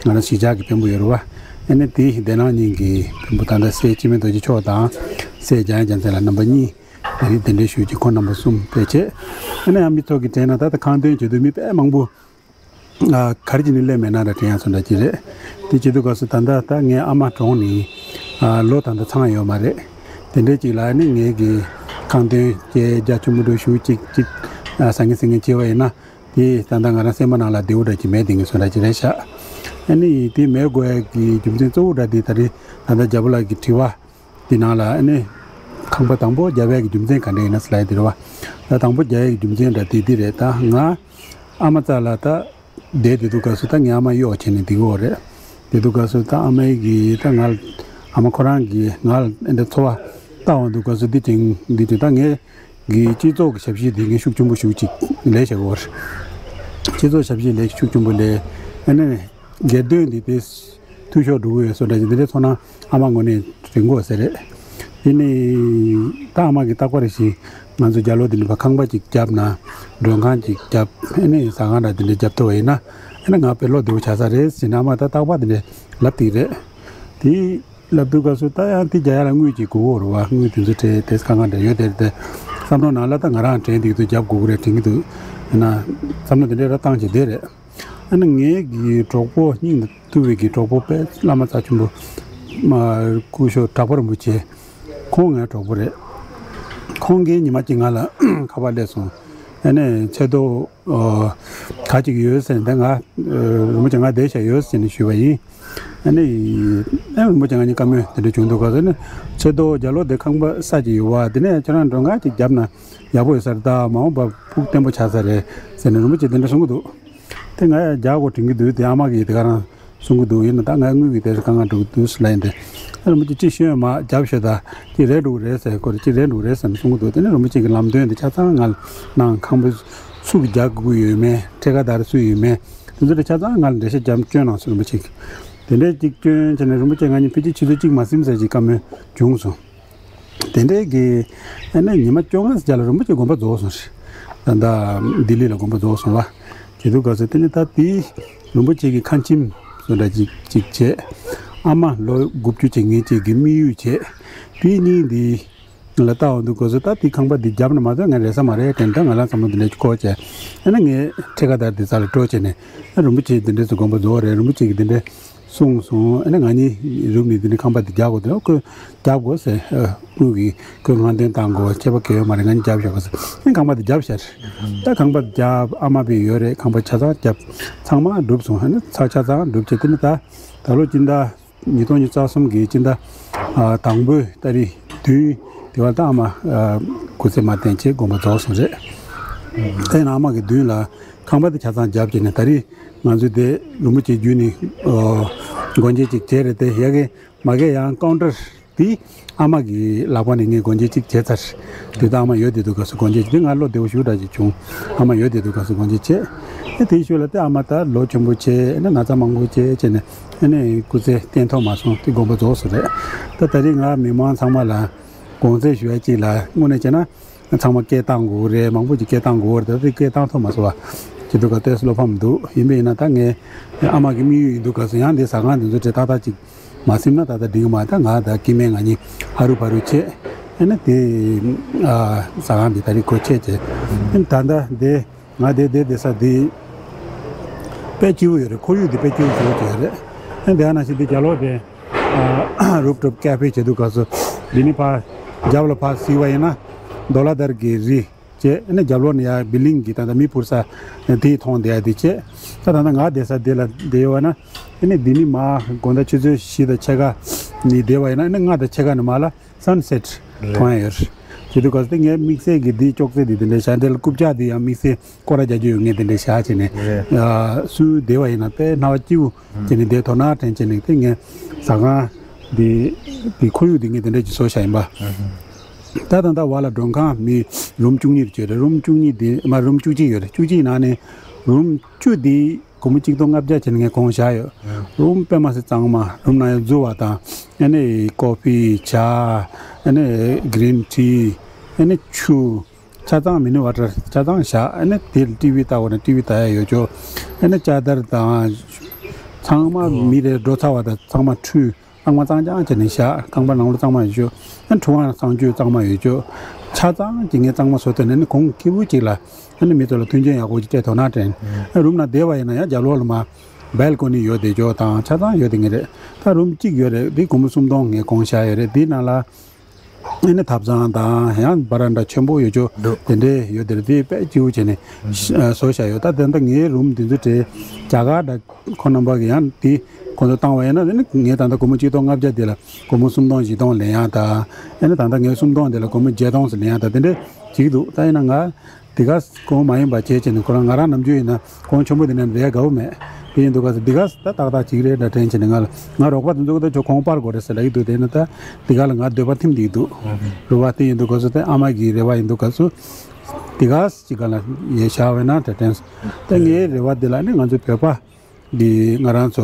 ང་རང་གཞིས་ཆགས་ཀྱི་དཔོན་པོ་ཡོད་རེད་བ། ཨ་ནི་དེ་སྡེ་ནང་གཉིས་ཀྱི་དཔོན་པོ་ད་ལྟ་སྲས་འཆི་མེད་རྡོ་རྗེ་མཆོག་དང་། སྲས་འཇམ་དབྱངས་རྒྱལ་མཚན་ལགས་རྣམ་པ་གཉིས། དེ་རིང་གདན་འདྲེན་ཞུས་ཀྱི་ཁོང་རྣམ་པ་གསུམ་ཕེབས་བྱས། ཨ་ནི་ཡང་མི་ཚོགས་ཀྱི་གྲས་ན་ད་ལྟ་ཁང་སྟོན་བྱེད་དུས་མི་དཔེ་མང་པོ་ཨ་ག་རེ་བྱས་ནས་སླེབས་མེད་ན་འདྲ་དྲན་ཡ་སོང་འདྲ་ཅིག་རེད། དེ་བྱེད་དུས་སྐབས་སུ་ད་ལྟ་ད་ངའི་ཨ་མ་གྲོངས་ནས་ཨ་ལོ་ད་ལྟ་ཚང་ཡོད་མ་རེད། དེ་འདྲའི་ཅིག་ལ་ཨ་ནི་ངའི་གི་ཁང་སྟོན་བྱས་རྒྱ་ཆེན་པོ་འདྲ་ཞུ་ཅིག་ཅིག་ཨ་ཟང་ངེ་ཟིང་ངེ་བྱས་པ་ཡིན་ན། དེ་ད་ལྟ་ང་རང་སེམས་པ་ནང་ལ་བདེ་བོ་འདྲ་ཅིག་མེད་དེ་ངེས་སོང་འདྲ་ཅིག་རེད་ཤག་ཨ་ནི་དེ་མེད་དགོས་ཡ་གི་རྒྱུ་མཚན་གཙོ་བོ་འདྲ་དེ་ད་རེས་ད་ལྟ་རྒྱལ་པོ་ལགས་ཀྱི་དྲི་བ་དེ་ནང་ལ་ཨ་ནི་ཁང་པ་དང་པོ་རྒྱབ་ཡ་གི་རྒྱུ་མཚན་ག་འདྲ་ཡིན་ན་ཟེར་ལབ་ཡ་དེ་རེད་བ། ད་དང་པོ་རྒྱབ་ཡ་གི་རྒྱུ་མཚན་འདྲ་དེ་འདི་རེད། ད་ང་ཨ་མ་རྩ་ལ་ད་བསྡད་བསྡད་དུས་སྐབས་སུ་ད་ངའི་ཨ་མ་གཡོག་བྱས་ནས་བསྡད་ཀྱི་ཡོད་རེད། བསྡད་དུས་སྐབས་སུ་ད་ཨ་མའི་གི་ད་ང་ཨ་མ་ཁོ་རང་གིས་ང་ལ་འདི་འཚོ་བ་བཏང་བ་དུས་སྐབས་སུ་འདི་དྲན་འདི་དྲན་ད་ངས། གི་སྤྱི་ཚོགས་ཀྱི་ཞབས་ཕྱི་འདི་ངས་ཤུགས་ཆེན་པོ་ཞེ་པོ་ཅིག་ལས་བྱེད་དགོས་རེད། སྤྱི་ཚོགས་ཞབས་ཕྱི་ལས་ཤུགས་ཆེན་པོ་ལས། ཨ་ནི་སྒེར་དོན་འདི་དེ་འཐུས་ཤོར་འགྲོ་གི་ཡོད་སོགས་འདྲ་ཅིག་འདི་འདྲའི་ཚོར་སྣང་ཨ་མ་ངོས་ནས་རིག་གོ་ཟེར་རེད། དེ་ནི་ད་ཨ་མ་གི་རྟག་པར་བཞིན་ང་ཚོ་རྒྱ་ལོ་འདི་འདྲ་བ་ཁང་པ་ཅིག་བརྒྱབ་ན་མགྲོན་ཁང་ཅིག་བརྒྱབ། ཨ་ནི་ཟ་ཁང་འདྲ་འདི་འདྲ་བརྒྱབ་ཐུབ་པ་ཡིན་ན་ཨ་ནི་ང་དཔེ་བློ་བདེ་བོ་ཆགས་ས་རེད་ཟེར་ནས་ཨ་མ་ད་རྟག་པར་འདི་འདྲ་ལབ་བསྡད་རེད། དེ། ལབ་དུས་སྐབས་སུ་ད་ཡང་དེ་རྒྱག་ཡ་ལ་དངུལ་ཅིག་དགོས་ཀྱི་རེད་བ། དངུལ་དེ་ཚོ་སྤྲད་དེ་དཀའ་ངལ་འདྲ་ཡོད་དེ་རེད་དེ། བསམ་བློ་ནང་ལ་ད་ང་རང་དྲན་འདུག་ཏུ་རྒྱབ་དགོས་ཀྱི་རེད་དྲན་གྱི་འདུག་ཡིན་ན་བསམ་བློ་དེ་འདྲ་ར་བཏང་བྱས་བསྡད་རེད། ཨ་ནི་ངའི་གི་གྲོགས་པོ་སྙིང་དུ་ཐུབ་པའི་གི་གྲོགས་པོ་དཔེ་བླ་མ་རྩ་ཆེན་པོ་མ་སྐུ་ཞབས་གྲགས་པ་རིན་པོ་ཆེ། ཁོང་ངའི་གྲོགས་པོ་རེད། ཁོང་གིས་ཉི་མ་གཅིག་ང་ལ་ཁ་པར་སླེབས་སོང་། ཨ་ནི་ཚེ་རྡོ། ཨོ། ག་ཅིག་ཡོད་ཟེར་ནས་ད་ང་རིན་པོ་ཆེ་ང་བསྡད་བཞག་ཡོད་ཟེར་ནས་ཞུས་པ་ཡིན། ཨ་ནི་ཨེ་རིན་པོ་ཆེ་ང་གཉིས་བཀའ་མོལ་དེ་འདྲ་བྱུང་འདུག་ག་ཟེར་ནས་ཚེ་རྡོ་རྒྱ་ལོ་དེ་ཁང་པ་ས་ཅིག་ཡོད་བ། དེ་ནས་ཁྱེད་རང་མགྲོན་ཁང་ཅིག་བརྒྱབ་ན་ཡག་པོ་ཡོད་ས་རེད། ད་མ་འོངས་པ་ཕུགས་བརྟན་པོ་ཆགས་ས་རེད་ཟེར་ནས་རིན་པོ་ཆེ་དེ་འདྲ་གསུང་གི་འདུག་དེ་ང་རྒྱག་དགོས་དྲན་གྱི་འདུག་དེ་ཨ་མ་གིས་དེ་ག་རང་གསུང་གི་འདུག་ཡིན་ན་ད་ང་དངུལ་གྱི་དེ་དཀའ་ངལ་འགྲོ་གི་འདུག་ལབ་ཡིན་ཏེ། རིན་པོ་ཆེ་ཅིག་ཤོད་མ་རྒྱབ་ཤོད་ད་ཅིག་རེད་འགྲོ་གི་རེད་ཟེར། ཁོ་རེ་ཅིག་རེད་འགྲོ་གི་རེད་ཟེར་ནས་གསུང་གི་འདུག་དེ་ནས་རིན་པོ་ཆེ་གི་ལམ་སྟོན་དེ་ཆ་ཚང་ང་ལ་གནང་། ཁང་པ་སུ་གི་རྒྱག་དགོས་ཀྱི་ཡོད་མེད། ཁྲལ་ཁ་དར་སུ་ཡོད་མེད། དེ་ཚོ་དེ་ཆ་ཚང་ང་ལ་འགྲེལ་བཤད་རྒྱབ་སྐྱོན་གནང་སོང་རིན་པོ་ཆེ་གིས། དེ་འདྲའི་ཅིག་སྐྱོན་བྱས་ནས་རིན་པོ་ཆེ་ང་གཉིས་ཕལ་ཆེར་ཆུ་ཚོད་གཅིག་མ་ཟིན་ཙམ་ཅིག་བཀའ་མོལ་བྱུང་སོང་། དེ་འདྲའི་གི་ཨ་ནི་ཉི་མ་བཅོ་ལྔ་ཙམ་ལ་རིན་པོ་ཆེ་དགོངས་པ་རྫོགས་སོང་ཟེར། ད་ལྟ་ལྡི་ལི་ལ་དགོངས་པ་རྫོགས་སོང་བ། བྱེད་དུས་སྐབས་སུ་དེ་ནི་ད་དེའི་རིན་པོ་ཆེ་གི་ཁང་ཁྱིམ་བཟོ་འདྲ་ཅིག་ཅིག་བྱས། ཨ་མ་ལོ་དགུ་བཅུ་ཅིག་ངེད་ཅིག་གི་དམིགས་ཡུལ་བྱས། དེ་གཉིས་འདི་ལ་ལྟ་འོང་དུས་སྐབས་སུ་ད་དེ་ཁང་པ་འདི་བརྒྱབ་ན་མ་གཏོགས་ངས་རེད་ས་མ་རེད་དྲན། ད་ང་ལ་བསམ་བློ་འདི་འདྲ་ཅིག་འཁོར་བྱས། ཨ་ནི་ངས་ཁྲི་ཀ་དར་འདི་ས་ལ་སྤྲོ་བྱས་ནས། ཨ་རིན་པོ་ཆེ་འདི་འདྲ་ཚོ་དགོངས་པ་རྫོགས་རེད། རིན་པོ་ཆེ་གི་འདི་འདྲ་གསུངས་སོང་། ཨ་ནི་ང་གཉིས་རུབ་ནས་འདི་ནས་ཁང་པ་འདི་རྒྱག་དགོས་དེ། ཨོ་ཁོས་རྒྱག་དགོས་ཟེར། ཨ་དངུལ་གི་ཁོས་ང་འདོན་བཏང་དགོས། ཁྱད་པར་གང་ཡོད་མ་རེད། ང་གཉིས་རྒྱབ་བཞག་དགོས་ཟེར། ཨ་ནི་ཁང་པ་འདི་རྒྱབ་བཞག་རེད། ད་ཁང་པ་རྒྱབ། ཨ་མ་བི་ཡོད་རེད། ཁང་པ་ཆ་ཚང་རྒྱབ། ཚང་མ་འགྲུབ་སོང་། ཨ་ནི་ཚ་ཆ་ཚང་འགྲུབ་བྱས། དེ་ནི་ད་ད་ལོ་སྤྱི་ཟླ་ཉིས་སྟོང་ཉི་ཤུ་རྩ་གསུམ་གི་སྤྱི་ཟླ་ཨ་དང་པོའི་ཏ་རིག་བདུན་དེ་བར་ད་ཨ་མ་ཨ་སྐུ་ཚེ་མ་བརྟན་བྱས་དགོངས་པ་རྫོགས་སོང་རེད། དེ་ཡིན་ན་ཨ་མ་གི་མདུན་ལ་ཁང་པ་དེ་ཆ་ཚང་བརྒྱབ་བྱས་ནས། ད་རེས་ང་ཚོས་དེ་རིན་པོ་ཆེ་བརྒྱུད་ནས་ཨ་སྒོ་འབྱེད་ཅིག་བྱས་རེད་དེ། ཡ་གི་མ་གི་ཡང་ཀའུན་ཊར་དེ་ཨ་མ་གི་ལག་པ་ནས་ངས་སྒོ་འབྱེད་ཅིག་བྱས་ཚར། དེ་ད་ཨ་མ་ཡོད་བསྡད་དུས་སྐབས་སུ་སྒོ་འབྱེད་ཅིག་དེ་ང་བློ་བདེ་བོ་ཞེ་དྲག་ཅིག་བྱུང་། ཨ་མ་ཡོད་བསྡད་དུས་སྐབས་སུ་སྒོ་འབྱེད་བྱས། ཨེ་དེའི་ཤུལ་ལ་དེ་ཨ་མ་ད་ལོ་ཆེན་པོ་བྱས། ཨེ་ན་ན་ཚ་མང་པོ་བྱས་བྱས་ནས། ཨ་ནི་སྐུ་ཚེ་བརྟན་ཐོག་མ་སོང་། དེ་དགོངས་པ་རྫོགས་སོང་རེད། ད་ད་རེས་ང་མི་མང་ཚང་མ་ལ་དགོངས་སེལ་ཞུ་ཡ་གཅིག་ལ། དངོས་གནས་བྱས་ན་ཚང་མ་སྐད་བཏང་དགོས་རེད། མང་པོ་ཅིག་སྐད་བཏང་དགོས་རེད། ད་དེ་སྐད་བཏང་ཐུབ་མ་སོང་བ། བྱེད་དུས་སྐབས་ཏོག་ཙམ་བློ་ཕམ་འདུག་ཡིན་པ་ཡིན་ན་ད་ངས་ཨ་མ་གི་དམིགས་ཡུལ་ཡིན་དུས་སྐབས་སུ་ཡང་དེ་ཟ་ཁང་དེ་ཚོ་དེ་ཏག་ཏག་ཅིག་མ་ཟིན་ན་ད་ལྟ་འགྲིག་གི་མ། ད་ང་ད་སྐྱེ་དམན་ང་གཉིས་ཧ་རུ་ཕ་རུ་བྱས། ཨ་ནི་དེ་ཨ་ཟ་ཁང་དེ་ད་རེས་སྒོ་ཕྱེ་བྱས། ཨ་ནི་ད་ལྟ་དེ། ང་དེ་དེ་དེ་ས་དེ་དཔེ་སྐྱིད་པོ་ཡོད་རེད། ཁོར་ཡུག་དེ་དཔེ་སྐྱིད་པོ་བཟོ་བྱས་རེད། ཨ་དེ་ནང་བཞིན་དེ་རྒྱབ་ལོགས་དེ་ཨ་རུབ་ཊོབ་ཀེ་ཕེ་བྱེད་དུས་སྐབས་སུ་འདི་ནི་ཕར་རྒྱབ་ལ་ཕར་གཟིགས་པ་ཡིན་ན་ཌོ་ལ་དར་གྱི་རི་བྱས། ཨ་ནི་རྒྱབ་ལོགས་ནས་ཡར་བི་ལིང་གི་ད་ལྟ་མི་འཕུར་ས་དེ་མཐོང་བསྡད་ཡ་དེ་བྱས། ད་ད་ལྟ་ང་བསྡད་ས་དེ་ལ་བསྡད་ཡོད་པ་ན། ཨ་ནི་འདི་ནི་མར་དགོང་དག་ཆུ་ཚོད་བཞི་དང་ཕྱེད་ཀ་ནས་བསྡད་པ་ཡིན་ན། ཨ་ནི་ལྔ་དང་ཕྱེད་ཀ་ནས་མར་ལ་སན་སེཊ་རེད། མཐོང་ཡ་ཡོད་རེད། བྱེད་དུས་སྐབས་སུ་དེ་ངའི་དམིགས་བསལ་གྱི་འདིའི་ཅོག་ཙེ་འདི་དེ་འདྲ་བཞག་འདི་ལ་རྐུབ་བཀྱག་འདི་ཡང་དམིགས་བསལ་སྐོར་ར་རྒྱག་རྒྱུ་ཡོད། ངས་དེ་འདྲ་བཞག་བྱས་ནས། རེད། ཨ་སུ་བསྡད་པ་ཡིན་ན་དཔེ་སྣང་བ་སྐྱིད་པོ་བྱས་ནས་བསྡད་ཐུབ་ན་དྲན་བྱས་ནས། དེ་ངས་ཟ་ཁང་འདི་གི་ཁོར་ཡུག་འདི་ངས་དེ་འདྲ་ཅིག་བཟོ་བཞག་ཡིན་པ། ད་ད་ལྟ་བར་ལ་མགྲོན་ཁང་མི་རུམ་བཅུ་གཉིས་རེ་ཅིག་ཡོད་རེད། རུམ་བཅུ་གཉིས་འདི་མ་རུམ་བཅུ་གཅིག་ཡོད་རེད། བཅུ་གཅིག་ནང་ནས་རུམ་བཅུ་འདི་སྒོར་མོ་གཅིག་སྟོང་ལྔ་བརྒྱ་བྱས་ནས་ངས་གོང་བཞག་ཡོད། ཨ། རུམ་དཔེ་མ་སྲིད་གཙང་མ། རུམ་ནང་ཡང་བཙུགས་པ་དང་། ཨ་ནི་ཀོ་ཕི་ཇ། ཨ་ནི་གི་རིན་ཊི། ཨ་ནི་ཆུ། ཆ་ཚང་མི་ནི་ཝ་ཊར་ཆ་ཚང་བཞག་ཨ་ནི་དེ་ལ་ཊི་ཝི་ལྟ་དགོས་ན་ཊི་ཝི་ལྟ་ཡ་ཡོད་ཅོག་ཨ་ནི་ལྕགས་དར་དང་། ཚང་མ་མི་རེ་འགྲོ་ཚར་བ་དང་ཚང་མ་འཁྲུས། གཙང་མ་གཙང་རྐྱང་བྱས་ནས་བཞག་ཁང་པ་ནང་ལོགས་གཙང་མ་ཡོད་ཅོག་ཨ་ནི་ཁྲུས་ཁང་གསང་སྤྱོད་གཙང་མ་ཡོད་ཅོག་ཆ་ཚང་གི་ངས་གཙང་མ་བཟོ་ཐུབ་ན། ཨ་ནི་གོང་ཁེ་པོ་ཅིག་ལ་ཨ་ནི་མི་ཚོ་ལ་མཐུན་རྐྱེན་ཡག་པོ་ཅིག་སྤྲད་ཐུབ་ན་དྲན། ཨ་རུམ་ནང་བསྡད་པ་ཡིན་ན་ཡང་རྒྱབ་ལོགས་ལ་མར་སྦལ་ཀོ་ནི་ཡོད་བསྡད་ཅོག་དང་ཆ་ཚང་ཡོད་བསྡད་ངེས་རེད། ད་རུམ་གཅིག་ཡོད་རེད། འདི་སྒོར་མོ་སུམ་སྟོང་ངས་གོང་བཞག་ཡོད་རེད། འདི་ནང་ལ་ཨ་ནི་ཐབ་ཚང་དང་ཡང་བ་རན་ཌ་ཆེན་པོ་ཡོད་ཅོག་འདུག་དེ་འདྲས་ཡོད་དེ་རེད། དེ་དཔེ་སྐྱིད་པོ་བྱས་ནས་ཨ་བཟོ་བཞག་ཡོད། ད་དེ་འདྲ་ངའི་རུམ་འདི་ཚོ་དེ་རྒྱ་གར་འདྲ། ཁོང་རྣམ་པ་གི་ཡང་དེ་ཁོང་ཚོ་བཏང་བ་ཡིན་ན། ཨ་ནི་ངས་ད་ལྟ་སྒོར་མོ་གཅིག་སྟོང་ལྔ་བརྒྱ་དེ་ལ་སྒོར་མོ་སུམ་སྟོང་བཞི་སྟོང་ལེན་ཡག་དང་། ཨ་ནི་ད་ལྟ་ངའི་སུམ་སྟོང་དེ་ལ་སྒོར་མོ་བརྒྱད་སྟོང་ཙམ་ལེན་ཡག་དང་དེ་འདྲས་བྱེད་ཀྱི་འདུག་ད་ཡིན་ན་ང་དེ་ག་གོང་མ་ཡིན་པ་བྱས་བྱས་ནས། ཁོ་རང་ང་རང་ནམ་རྒྱུན་ཡིན་ན་གོང་ཆེན་པོ་དེ་ནས་ལས་དགའ་བོ་མེད། དེ་ཡིན་དུས་སྐབས་སུ་དེ་ག་ད་ཏག་ཏག་ཅིག་རེད་འདྲ་དྲན་བྱས་ནས། ང་ལ་ང་རོགས་པ་དེ་ཚོ་གི་ད་ཁྱོད་གོང་སྤར་དགོས་རེད་ཟེར་ལབ་ཀྱི་འདུག་དེ་ཡིན་ན་ད་དེ་ག་ལ་ང་འདོད་པ་ཐིམ་བསྡད་ཀྱི་འདུག་རེད་བ། དེ་ཡིན་དུས་སྐབས་སུ་དེ་ཨ་མ་གི་རེ་བ་ཡིན་དུས་སྐབས་སུ་དེ་ག་ཅིག་ག་ལ་ཡས་བཞག་པ་ཡིན་ན་འདྲ་དྲན་སོང་། ད་ངའི་རེ་བ་དེ་ལ་ནི་ང་ཚོ་བོད་པ་འདི་ང་རང་ཚོ་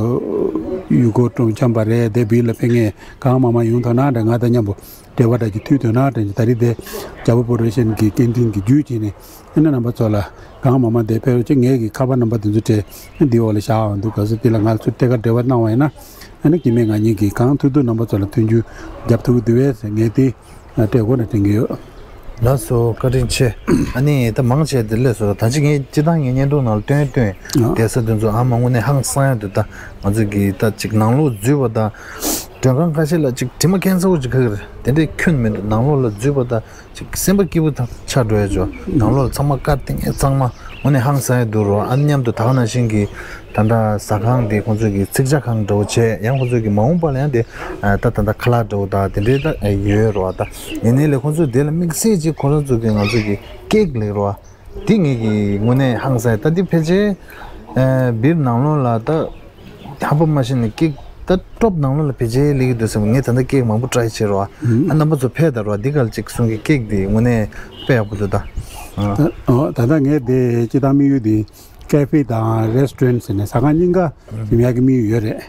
ཡུལ་སྐོར་སྤྲོ་འཆམ་པ་རེད་དེ། བིར་ལ་ཕེབས་མཁན་གང་མང་མང་ཡོང་ཐུབ་ན་འདྲ། ང་དང་མཉམ་པོ་འབྲེལ་བ་འདྲ་ཅིག་མཐུད་ཐུབ་ན་འདྲ། ད་རེས་དེ་རྒྱལ་པོ་ཕོ་རེ་ཤན་གྱི་སྐད་འཕྲིན་གྱི་བརྒྱུད་བྱས་ནས། ཨ་ནི་རྣམ་པ་ཚོ་ལ་གང་མང་མང་དེ་ཕེབས་རོགས་བྱེད། ངས་ཀྱི་ཁ་པར་རྣམ་པ་དེ་ཚོ་སྤྲད། འདི་འོག་ལ་བཞག་འོང་དུས་སྐབས་སུ་དེ་ལ་ང་ཚོས་ཐད་ཀར་འབྲེལ་བ་གནང་བ་ཡིན་ན། ཨ་ནི་སྐྱེ་དམན་ང་གཉིས་ཀྱིས་གང་ཐུབ་ཐུབ་རྣམ་པ་ཚོ་ལ་མཐུན་འགྱུར་རྒྱབ་ཐུབ་ཀྱི་འདུག་བས་ཟེར། ངས་དེ་སྤྲད་དགོས་ན་དྲན་གྱི་ཡོད། ལགས་སོ། བཀའ་དྲིན་ཆེ། ཨ་ནི་ད་མང་ཆེ་དེ་ལས་སོ། ད་ཅི་ངས་སྤྱི་བཏང་ངའི་བརྙན་ཐུང་ནང་ལ་སྟོན་སྟོན་ཨ་བསྡད་ས་དེ་ཚོ་ཨ་མ་དངོས་གནས་ཧང་སང་ཡ་འདུག་ད་ང་ཚོ་གི་ད་ཅིག་ནང་ལོགས་འཛུལ་བ་དང་། མགྲོན་ཁང་ཁ་ཤས་ལ་ཅིག་དྲི་མ་ཁྱད་མཚར་པོ་ཅིག་ག་གི་རེད། དེ་འདྲའི་ཁྱོན་མི་འདུག་ནང་ལོགས་ལ་འཛུལ་བ་དང་། ཅིག་སེམས་པ་སྐྱིད་པོ་ཐག་ཆགས་འགྲོ་ཡ་ཅོ། ནང་ལོགས་ཚང་མ་དཀར་ཏིང་ངེ་གཙང་མ་དངོས་གནས་ཧང་སང་ཡ་འདུག་རོ། ཨ་མཉམ་དུ་ད་ག་ནང་བཞིན་གྱི་ད་ལྟ་ཟ་ཁང་དེ་ཁོང་ཚོ་གི་ཚིག་ཇ་ཁང་འདྲ་བོ་བྱས། ཡང་ཁོང་ཚོ་གི་མ་འོངས་པ་ལ་ཡང་དེ་ད་ད་ལྟ་ཁ་ལག་འདྲ་བོ་ད་དེ་འདྲའི་ད་ཡོད་རོ། ད་ཡིན་ནའི་ལས་ཁོང་ཚོ་དེ་ལ་དམིགས་བསལ་ཅིག་ཁོ་རང་ཚོ་གི་ང་ཚོ་གི་ཀེག་ལེགས་རོ། དེ་ངེད་ཀྱི་དངོས་གནས་ཧང་སང་ཡ། ད་དེ་ཕལ་ཆེར་བིར་ནང་ལོགས་ལ་ད། ཧ་པ་མ་ཤེས་ནས་ཀེག་ད་ཊོབ་ནང་ལོགས་ལ་ཕལ་ཆེར་སླེབས་ཀྱི་འདུག་བསམ། ངས་ད་ལྟ་ཀེག་མང་པོ་ཊ་རའི་བྱས་རོ། ཨ་རྣམ་པ་ཚོ་ཕེབས་དང་རོ། འདི་ག་ལ་ཅིག་གསུང་གི་ཀེག་འདི་དངོས་གནས་དཔེ་ཡག་པོ་འདུག་ད། ཨ། ད་ད་ལྟ་ངས་འདི་སྤྱི་བཏང་དམིགས་ཡུལ་འདི་ཀེ་ཕེ་དང་རེ་སི་ཊོ་རན་ཟེར་ནས་ཟ་ཁང་གཉིས་ཀ་འཛིན་ཡག་གི་དམིགས་ཡུལ་ཡོད་རེད།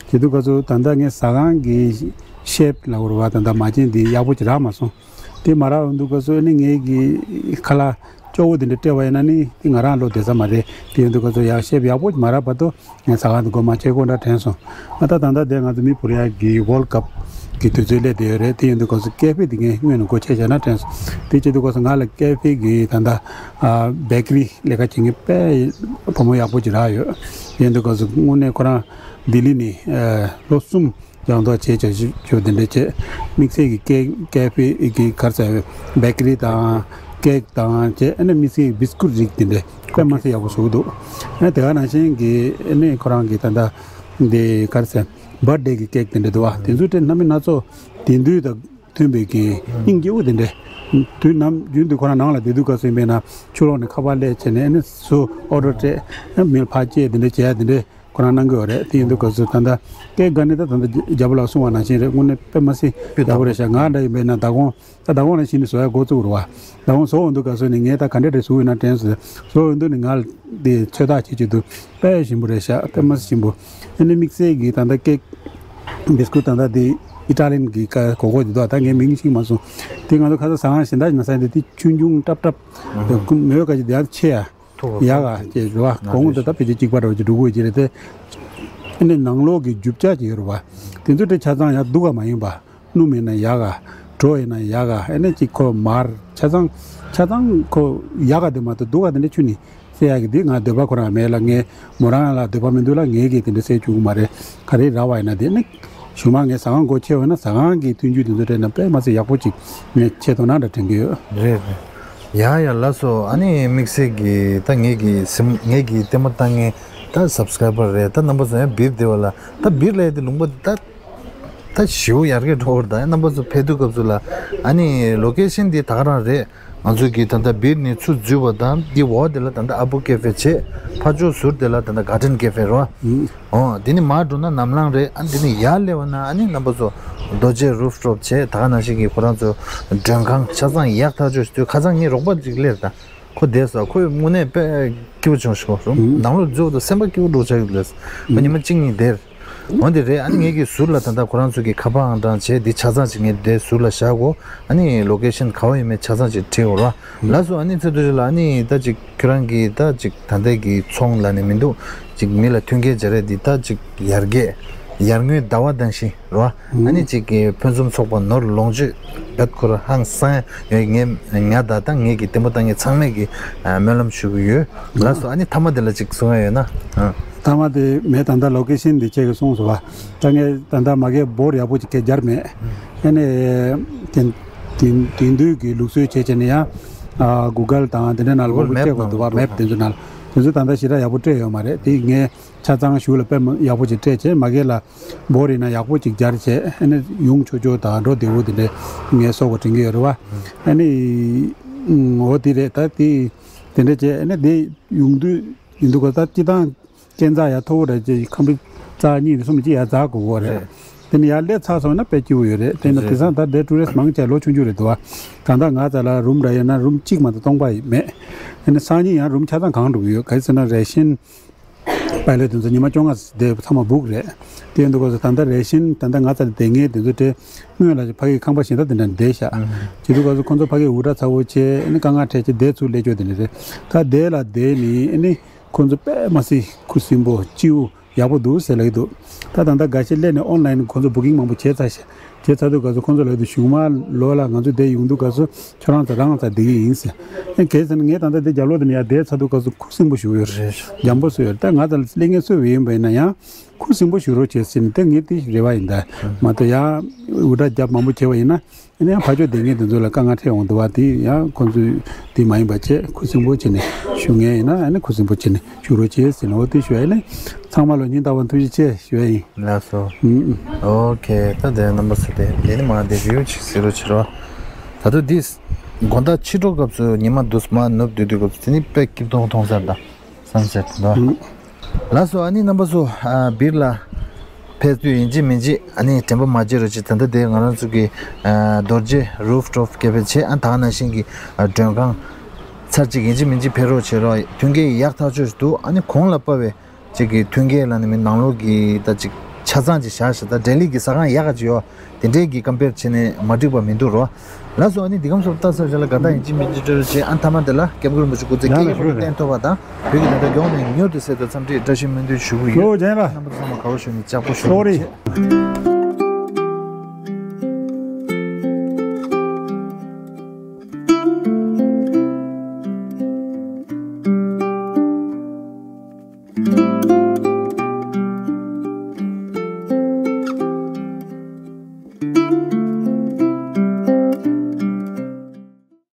བྱེད་དུས་སྐབས་སུ་ད་ལྟ་ངས་ཟ་ཁང་གི་ ཤེབ་ལ་འོར་བ་དང་ད་མ་ཅན་དེ་ཡག་པོ་ཅིག་རག་མ་སོང་། དེ་མ་རག་འོང་དུས་སྐབས་སུ་ནི་ངའི་གི་ཁ་ལག་སྐྱོ་བོ་དེ་འདྲ་སྤྲད་པ་ཡིན་ན་ནི་དེ་ང་རང་བློ་བདེ་ས་མ་རེད། དེ་ཡིན་དུས་སྐབས་སུ་ཡག་ཤེབ་ཡག་པོ་མ་རག་བར་དུ་ངས་ཟ་ཁང་དུ་སྒོ་མ་ཕྱེ་དགོས་འདྲ་དྲན་སོང་། ཨ་ད་ད་ལྟ་དེ་ང་ཚོ་མི་བོར་ཡག་གི་ཝོལ་ཀབ་གི་དུས་ཚོད་སླེབས་བསྡད་ཡོད་རེད། དེ་ཡིན་དུས་སྐབས་སུ་ཀེ་ཧྥེ་དེ་ངས་སྔོན་ནས་སྒོ་ཕྱེ་བྱས་ན་དྲན་སོང་། དེ་བྱེད་དུས་སྐབས་སུ་ང་ལ་ཀེ་ཧྥེ་གི་ད་ལྟ་ཨ་བེ་ཀ་རི་ལས་ཀ་བྱེད་མཁན་དཔེ་བུ་མོ་ཡག་པོ་ཅིག་རག་ཡོད། དེ་ཡིན་དུས་སྐབས་སུ་དངོས་གནས་ཁོ་རང་ལྡི་ལི་ནས་ཨ་ལོ་གསུམ་ཡང་དུ་བྱས་བྱས་བྱས་དེ་འདྲ་བྱས། དམིགས་བསལ་གྱི་ཀེ་ཀེ་ཧྥེ་གི་ག་རེ་ཟེར་བེ་ཀ་རི་དང་ཀེག་དང་བྱས། ཨ་ནི་དམིགས་བསལ་གྱི་བིས་ཀུད་རིགས་དེ་འདྲ་དཔེ་མ་སྲིད་ཡག་པོ་བཟོ་གི་འདུག་ཨ་དེ་ག་ནང་བཞིན་གྱི་ཨ་ནི་ཁོ་རང་གི་ད་ལྟ་འདི་ག་རེ་ཟེར་བར་ཐ་ཌེ་གི་ཀེག་དེ་འདྲ་འདུག་བ། དེ་ཚོ་དེ་སྣ་མིན་སྣ་ཚོགས་དེང་དུས་དང་མཐུན་པའི་གི་སྙིང་རྗེ་བོ་དེ་འདྲ། དུས་ནམ་རྒྱུན་དུ་ཁོ་རང་ནང་ལ་བསྡད་དུས་སྐབས་སུ་ཡིན་པས་ན་ཕྱི་ལོགས་ནས་ཁ་པར་སླེབས་བྱས་ནས་ཨ་ནི་སུ་ཨོ་ཌར་སྤྲད་མིལ་ཕར་སྐྱེལ་དེ་འདྲ་བྱས་དེ་འདྲ། ཁོ་རང་གནང་གི་ཡོད་རེད། དེ་ཡིན་དུས་སྐབས་སུ་ད་ལྟ་ཀེག་དགའ་ནི་ད་ད་ལྟ་རྒྱ་བོ་ལགས་གསུངས་པ་ནང་བཞིན་རེད། དངོས་གནས་དཔེ་མ་སྲིད་ཡག་པོ་རེད་ཤག་ང་འདྲ་ཡིན་པས་ན་ཟླ་གོང་ད་ཟླ་གོང་ནང་བཞིན་ནས་བཟོ་ཡག་འགོ་བཙུགས་རེད་བ། ཟླ་གོང་བཟོ་འོང་དུས་སྐབས་སུ་ནི་ངས་ད་ག་འདྲ་རེ་བཟོ་ཡོད་ན་དྲན་སོང་། བཟོ་འོང་དུས་ནི་ང་དེ་ཚོད་ལྟ་བྱེད་ཆེད་དུ་དཔེ་ཞིམ་པོ་རེད་ཤག་དཔེ་མ་སྲིད་ཞིམ་པོ། ཨ་ནི་དམིགས་བསལ་གྱི་ད་ལྟ་ཀེག་བིས་ཀུད་ད་ལྟ་དེ་ཨི་ཊ་ལི་ཡན་གྱི་ཀ་གོ་གོ་དེ་དག་ད་ངས་མིང་ཤེས་མ་སོང་། དེ་ང་ཚོ་ཁ་སང་ཟ་ཁང་གཞན་དག་ཅིག་ན་ཟ་ཡིན་དེ་དེ་ཆུང་ཆུང་ཏབ་ཏབ་མོས་ག་ཅིག་དེ་ཡང་ཆེ་ཡ། ཐུག་ཡག་ག་ཅེས་རེད་བ། གོང་དུ་ད་ཕལ་ཆེར་གཅིག་པ་འདྲ་བོ་ཅིག་འགྲོ་དགོས་ཀྱི་རེད་དེ། ཨ་ནི་ནང་ལོགས་ཀྱི་རྒྱུ་ཆ་ཅིག་ཡོད་རེད་བ། དེ་ཚོ་དེ་ཆ་ཚང་ཡང་སྡུག་ག་མ་ཡིན་པ། སྣུམ་ཡིན་ན་ཡག་ག་གྲོ་ཡིན་ན་ཡག་ག་ཨ་ནི་ཅིག་ཁོ་མར་ཆ་ཚང་ཆ་ཚང་ཁོ་ཡག་ག་དེ་མ་གཏོགས་སྡུག་ག་དེ་འདྲ་ཁྱོན་ནས་བཤད་ཡག་གི་དེ་ང་འདོད་པ་ཁོ་རང་མེད་ལ། ངས་མོ་རང་ལ་འདོད་པ་མི་འདུག་ལ། ངས་གི་དེ་འདྲ་བཤད་བཅུག་གི་མ་རེད། ག་རེ་རག་པ་ཡིན་ན་དེ་ནི། གཞུག་མ་ངས་ཟ་ཁང་སྒོ་ཕྱེ་བ་ན་ཟ་ཁང་གི་མཐུན་འགྱུར་དེ་ཚོ་སྤྲད་ན་དཔེ་མ་སྲིད་ཡག་པོ་ཅིག་ངས་ཆེ་མཐོང་ན་འདྲ་དྲན་གྱི་ཡོད། རེད་རེད། ཡ་ཡ་ལགས་སོ། ཨ་ནི་དམིགས་བསལ་གྱི་ད་ངེད་ཀྱི་སེམས་ངེད་ཀྱི་ལྟད་མོ་ལྟ་མཁན་ད་སབ་སི་ཀ་རའི་བར་རེད། ད་རྣམ་པ་ཚོ་ཡང་སྦིར་བདེ་བ་ལ་ད་སྦིར་ལ་ཡ་དེ་ལུང་པ་ད་ད་ཞེ་པོ་ཡར་རྒྱས་འགྲོ་བར། ད་ཡང་རྣམ་པ་ཚོ་ཕེབས་དུས་སྐབས་སུ་ལ་ཨ་ནི་ལོ་ཀེ་ཤན་འདི་ད་ག་རང་རེད། ང་ཚོ་གི་ད་ལྟ་སྦིར་ནས་ཚུར་འཛུལ་བ་དང་འདི་འོག་དེ་ལ་ད་ལྟ་ཨ་བུ་ཀེ་ཧྥེ་བྱས། ཕར་ཕྱོགས་ཟུར་དེ་ལ་ད་ལྟ་གྷར་ཌེན་ཀེ་ཧྥེ་རོ། ཨོ་དེ་ནི་མར་འགྲོ་ན་ནམ་ལངས་རེད། ཨ་དེ་ནི་ཡར་སླེབས་པ་ན་ཨ་ནི་རྣམ་པ་ཚོ་རྡོ་རྗེ་རུབ་ཊོབ་བྱས། ད་ག་ནང་བཞིན་གྱི་ཁོ་རང་ཚོ་མགྲོན་ཁང་ཆ་ཚང་ཡག་ཐག་ཆོད་ཞིག་དུས་ཁ་སང་ངའི་རོགས་པ་ཅིག་སླེབས། ད་ཁོ་བསྡད་སོང་། ཁོས་དངོས་གནས་དཔེ་སྐྱིད་པོ་བྱུང་ཞིག་རུམ་ནང་ལོགས་འཛུལ་བ་དང་སེམས་པ་སྐྱིད་པོ་འགྲོ་ཆགས་ཀྱི་རེད། ཁོ་ཉི་མ་གཅིག་གཉིས་བསྡད། འོན་ཏེ་རེད། ཨ་ནི་ངེད་ཀྱི་ཟུར་ལ་ད་ལྟ་ཁོ་རང་ཚོ་གི་ཁ་པར་ཨང་གྲངས་བྱས་འདི་ཆ་ཚང་ཅིག་ངས་འདི་ཟུར་ལ་བཞག་གོ། ཨ་ནི་ལོ་ཀེ་ཤན་ག་བ་ཡིན་མིན་ཆ་ཚང་ཅིག་བྲིས་འོ་ར། ལགས་སོ། ཨ་ནི་ཚེ་ཐུ་ཞི་ལ་ཨ་ནི་ད་ཅིག་ཁྱོད་རང་གི་ད་ཅིག་ད་ལྟའི་གི་ཚོང་ལ་ནི་མི་འདུག་ཅིག་མི་ལ་མཐུན་རྐྱེན་སྦྱར་ཡས་འདི་ད་ཅིག་ཡར་རྒྱས་ཡར་ངོའི་ཟླ་བ་དང་བཞིན་ར། ཨ་ནི་ཅིག་གི་ཕུན་སུམ་ཚོགས་པ་ནོར་ལོངས་སྤྱོད་བེད་ཁོ་ར་ཧང་སང་ཡོད། ངས་ང་ད་ད་ངེད་ཀྱི་ལྟད་མོ་ལྟ་མཁན་ཚང་མས་ཀྱི་སྨོན་ལམ་ཞུ་གི་ཡོད། ལགས་སོ། ཨ་ནི་མཐའ་མ་དེ་ལ་ཅིག་གསུང་ཡ་ཡོད་ན། ཨ། མཐའ་མ་དེ་མེད། ད་ལྟ་ལོ་ཀེ་ཤན་འདི་ཁྱེད་ཀྱིས་གསུངས་སོང་བ། ད་ངས་ད་ལྟ་མ་གིར་འབོར་ཡག་པོ་ཅིག་ཁྱེད་སྦྱར་མེད། ཨ་ནི་དེང་དེང་དེང་དུས་ཀྱི་ལུགས་སྲོལ་བྱས་བྱས་ནས་ཡང་ཨ་གུ་གལ་དང་དེ་འདྲའི་ནང་ལ་མང་པོ་སྤྲད་དགོས་འདུག་བ། མེབ་དེ་ཚོ་ནང་ལ། དེ་ཚོ་ད་ལྟ་ཞེ་དྲག་ཡག་པོ་སྤྲད་ཡོད་མ་རེད། དེ་ངས་ཆ་ཚང་གཞུག་ལ་དཔེ་མ་ཡག་པོ་ཅིག་སྤྲད་བྱས། མ་གིར་ལ་འབོར་ཡིན་ན་ཡག་པོ་ཅིག་སྦྱར་བྱས། ཨ་ནི་ཡོང་ཆོག་ཆོག་དང་འགྲོ་བདེ་བོ་དེ་འདྲའི་ངས་བཟོ་དགོས་དྲན་གྱི་ཡོད་རེད་བ། ཨ་ནི་འོ་དེ་རེད། ད་དེ་དེ་འདྲ་བྱས། ཨ་ནི་དེ་ཡོང་དུས་ཡིན་འདུག་ག་ད་སྤྱི་བཏང་། རྐྱེན་རྩ་ཡག་ཐོག་རེད་ཅེས་ཁམ་བུ་ཙག་གཉིས་རེ་གསུམ་ཅིག་ཡར་འཛེག་དགོས་ཀྱི་རེད། རེད། དེ་ནས་ཡར་སླེབས་ཚར་སོང་ན་དཔེ་སྐྱིད་པོ་ཡོད་རེད། དེ་ནས་རེད། དེང་སང་ད་ལྟའི་ཊུ་རི་སི་མང་ཆེ་ལོ་ཆུང་ཆུང་རེད་འདུག་བ། གང་ལྟར་ང་ཚོ་ལ་རུམ་འདྲ་ཡོད་ན་རུམ་གཅིག་མ་གཏོགས་སྟོང་པ་མེད། དེ་ནས་སང་ཉིན་ཡང་རུམ་ཆ་ཚང་གང་འགྲོ་གི་ཡོད། ག་རེ་ཟེར་ན་རེ་ཤན་པའི་ལེ་དེ་ཚོ་ཉི་མ་བཅོ་ལྔ་དེ་ཚང་མ་བུག་རེད། དེ་ཡིན་དུས་སྐབས་སུ་ད་ལྟ་རེ་ཤན་ད་ལྟ་ང་ཚོ་ལ་བསྡད་མཁན་དེ་ཚོ་དེ་སྔོན་ལ་ཕ་གིའི་ཁང་པ་གཞན་དག་དེ་འདྲ་བསྡད་ཤག་བྱེད་དུས་སྐབས་སུ་ཁོང་ཚོ་ཕ་གིའི་འུར་སྒྲ་ཚ་བོ་བྱས། ཨ་ནི་དཀའ་ངལ་འཕྲད་བྱས་བསྡད་ཚུར་སླེབས་ཆོག་དེ་འདྲ་རེད། ད་བསྡད་ལ་བསྡད་ནས་ཨ་ནི། ཁོང་ཚོ་དཔེ་མ་སྲིད་ཁུ་སིམ་པོ་སྐྱིད་པོ་ཡག་པོ་འདུག་ཟེར་ལབ་ཀྱི་འདུག་ད་ད་ལྟ་འགའ་ཤས་སླེབས་ནས་ཨོན་ལན་ཁོང་ཚོ་བུ་ཀིང་མང་པོ་བྱས་ཚར་ཤག་བྱས་ཚར་དུས་སྐབས་སུ་ཁོང་ཚོ་ལབ་ཀྱི་འདུག་གཞུག་མ་ལོ་ལ་ང་ཚོ་འདིར་ཡོང་དུས་སྐབས་སུ་ཁྱོད་རང་ཚོ་རང་ཚ་བསྡད་ཀྱི་ཡིན་ཟེར། ཨེ་གལ་སྲིད་ངས་ད་ལྟ་འདི་རྒྱབ་ལོགས་དེ་ནས་ཡར་བསྡད་ཚར་དུས་སྐབས་སུ་ཁུ་སིམ་པོ་ཞིག་ཡོད་རེད། འཇམ་པོ་བཟོས་ཡོད་རེད། ད་ང་ཚོ་ལ་སླེབས་མཁན་སུ་ཡིན་པ་ཡིན་ན་ཡང་ཁུ་སིམ་པོ་ཞིག་རོགས་བྱེད་ཟེར་ནས་དེ་ངའི་དེ་རེ་བ་ཡིན། ད་མ་གཏོགས་ཡང་འུར་སྒྲ་རྒྱབ་མང་པོ་བྱས་པ་ཡིན་ན། ཨ་ནི་ཡང་ཕར་ཕྱོགས་བསྡད་མཁན་དེ་ཚོ་ལ་དཀའ་ངལ་འཕྲད་འོང་འདུག་བ། དེ་ཡང་ཁོང་ཚོས་དེ་མ་ཡིན་པ་བྱས་ཁུ་སིམ་པོ་བྱས་ནས་བཞུགས་མཁན་ཡིན་ན། ཨ་ནི་ཁུ་སིམ་པོ་བྱས་ནས་བཞུགས་རོགས་བྱེད་ཟེར་ནས་འོ་དེ་ཞུ་ཡ་ཡིན། ཚང་མ་ལ་སྙིང་ཐག་པ་ཐུགས་རྗེ་ཆེ་ཞུ་ཡ་ཡིན། ལགས་སོ། ཨུམ་ཨུམ། ཨོ་ཁེ། ད་དེ་རྣམ་པ་ཚོ་དེ་དེ་ནི་མ་དེ་བིའུ་ཅིག་ཟེར་རོགས་བྱེད་རོགས། ད་དུང་དེ་དགོང་དག་ཕྱི་དྲོ་སྐབས་སུ་ཉི་མ་འདུག་མ་ནུབ་སྡོད་དུས་སྐབས་སུ་དེ་ནི་དཔེ་སྐྱིད་ཏོང་ཏོང་ཟེར། ད་སན་སེ་ཊི་འདུག་ཨ། ཨུམ། ལགས་སོ། ཨ་ནི་རྣམ་པ་ཚོ་ཨ་སྦིར་ལ་ཕེབས་དུས་ཡིན་གཅིག་མིན་གཅིག་ཨ་ནི་དྲན་པ་མ་བརྗེད་རོགས་གྱིས། ད་ལྟ་དེ་ང་རང་ཚོ་གི་ཨ་རྡོ་རྗེ་རུབ་ཊོབ་ཀེ་ཧྥེ་བྱས། ཨ་ད་ག་ནང་བཞིན་གྱི་ཨ་མགྲོན་ཁང་ཚར་གཅིག་ཡིན་གཅིག་མིན་གཅིག་ཕེབས་རོགས་བྱེད་རོགས། མཐུན་རྐྱེན་ཡག་ཐག་ཆོད་འདུག་ཨ་ནི་གོང་ལ་དཔའ་བའི་གཅིག་གི་མཐུན་རྐྱེན་ལ་ནི་མི་ནང་ལོགས་ཀྱི་ད་གཅིག་ ཆ་ཚང་ཅིག་བཞག་ཤག་ད་ལྡི་ལི་གི་ཟ་ཁང་ཡག་ག་ཅིག་ཡོད། དེ་འདྲའི་གི་ཀམ་པེར་བྱས་ནས་མ་འགྲིག་པ་མི་འདུག་རོ། ལགས་སོ། ཨ་ནི་འདི་གམ་སོབ་ལྟ་ས་ཞིག་ལ་དགའ་ད་ཡིན་ཅི་མི་ཅི་སྤྲོད་བྱས། ཨ་མཐའ་མ་དེ་ལ་སྐྱབས་མགོན་རིན་པོ་ཆེ་སྐུ་ཚེ་ཡག་ལ་བཀྲ་ཤིས་ལ་ཤིས་བརྟན་ཐོབ་པ་དང་། བོད་ཀྱི་ད་ལྟ་མགྱོགས་ནས་མྱུར་དུ་གསལ་ཐོག་འཚམས་འདྲིའི་བཀྲ་ཤིས་སྨོན་འདུན་ཞུ་གི་ཡོད། ལོ་ཇན་ལ། རྣམ་པ་ཚང་མ་དགའ་བོ་ཞུ་ནས་ལྕགས་པོ་ཞུ། ལོ་རེ།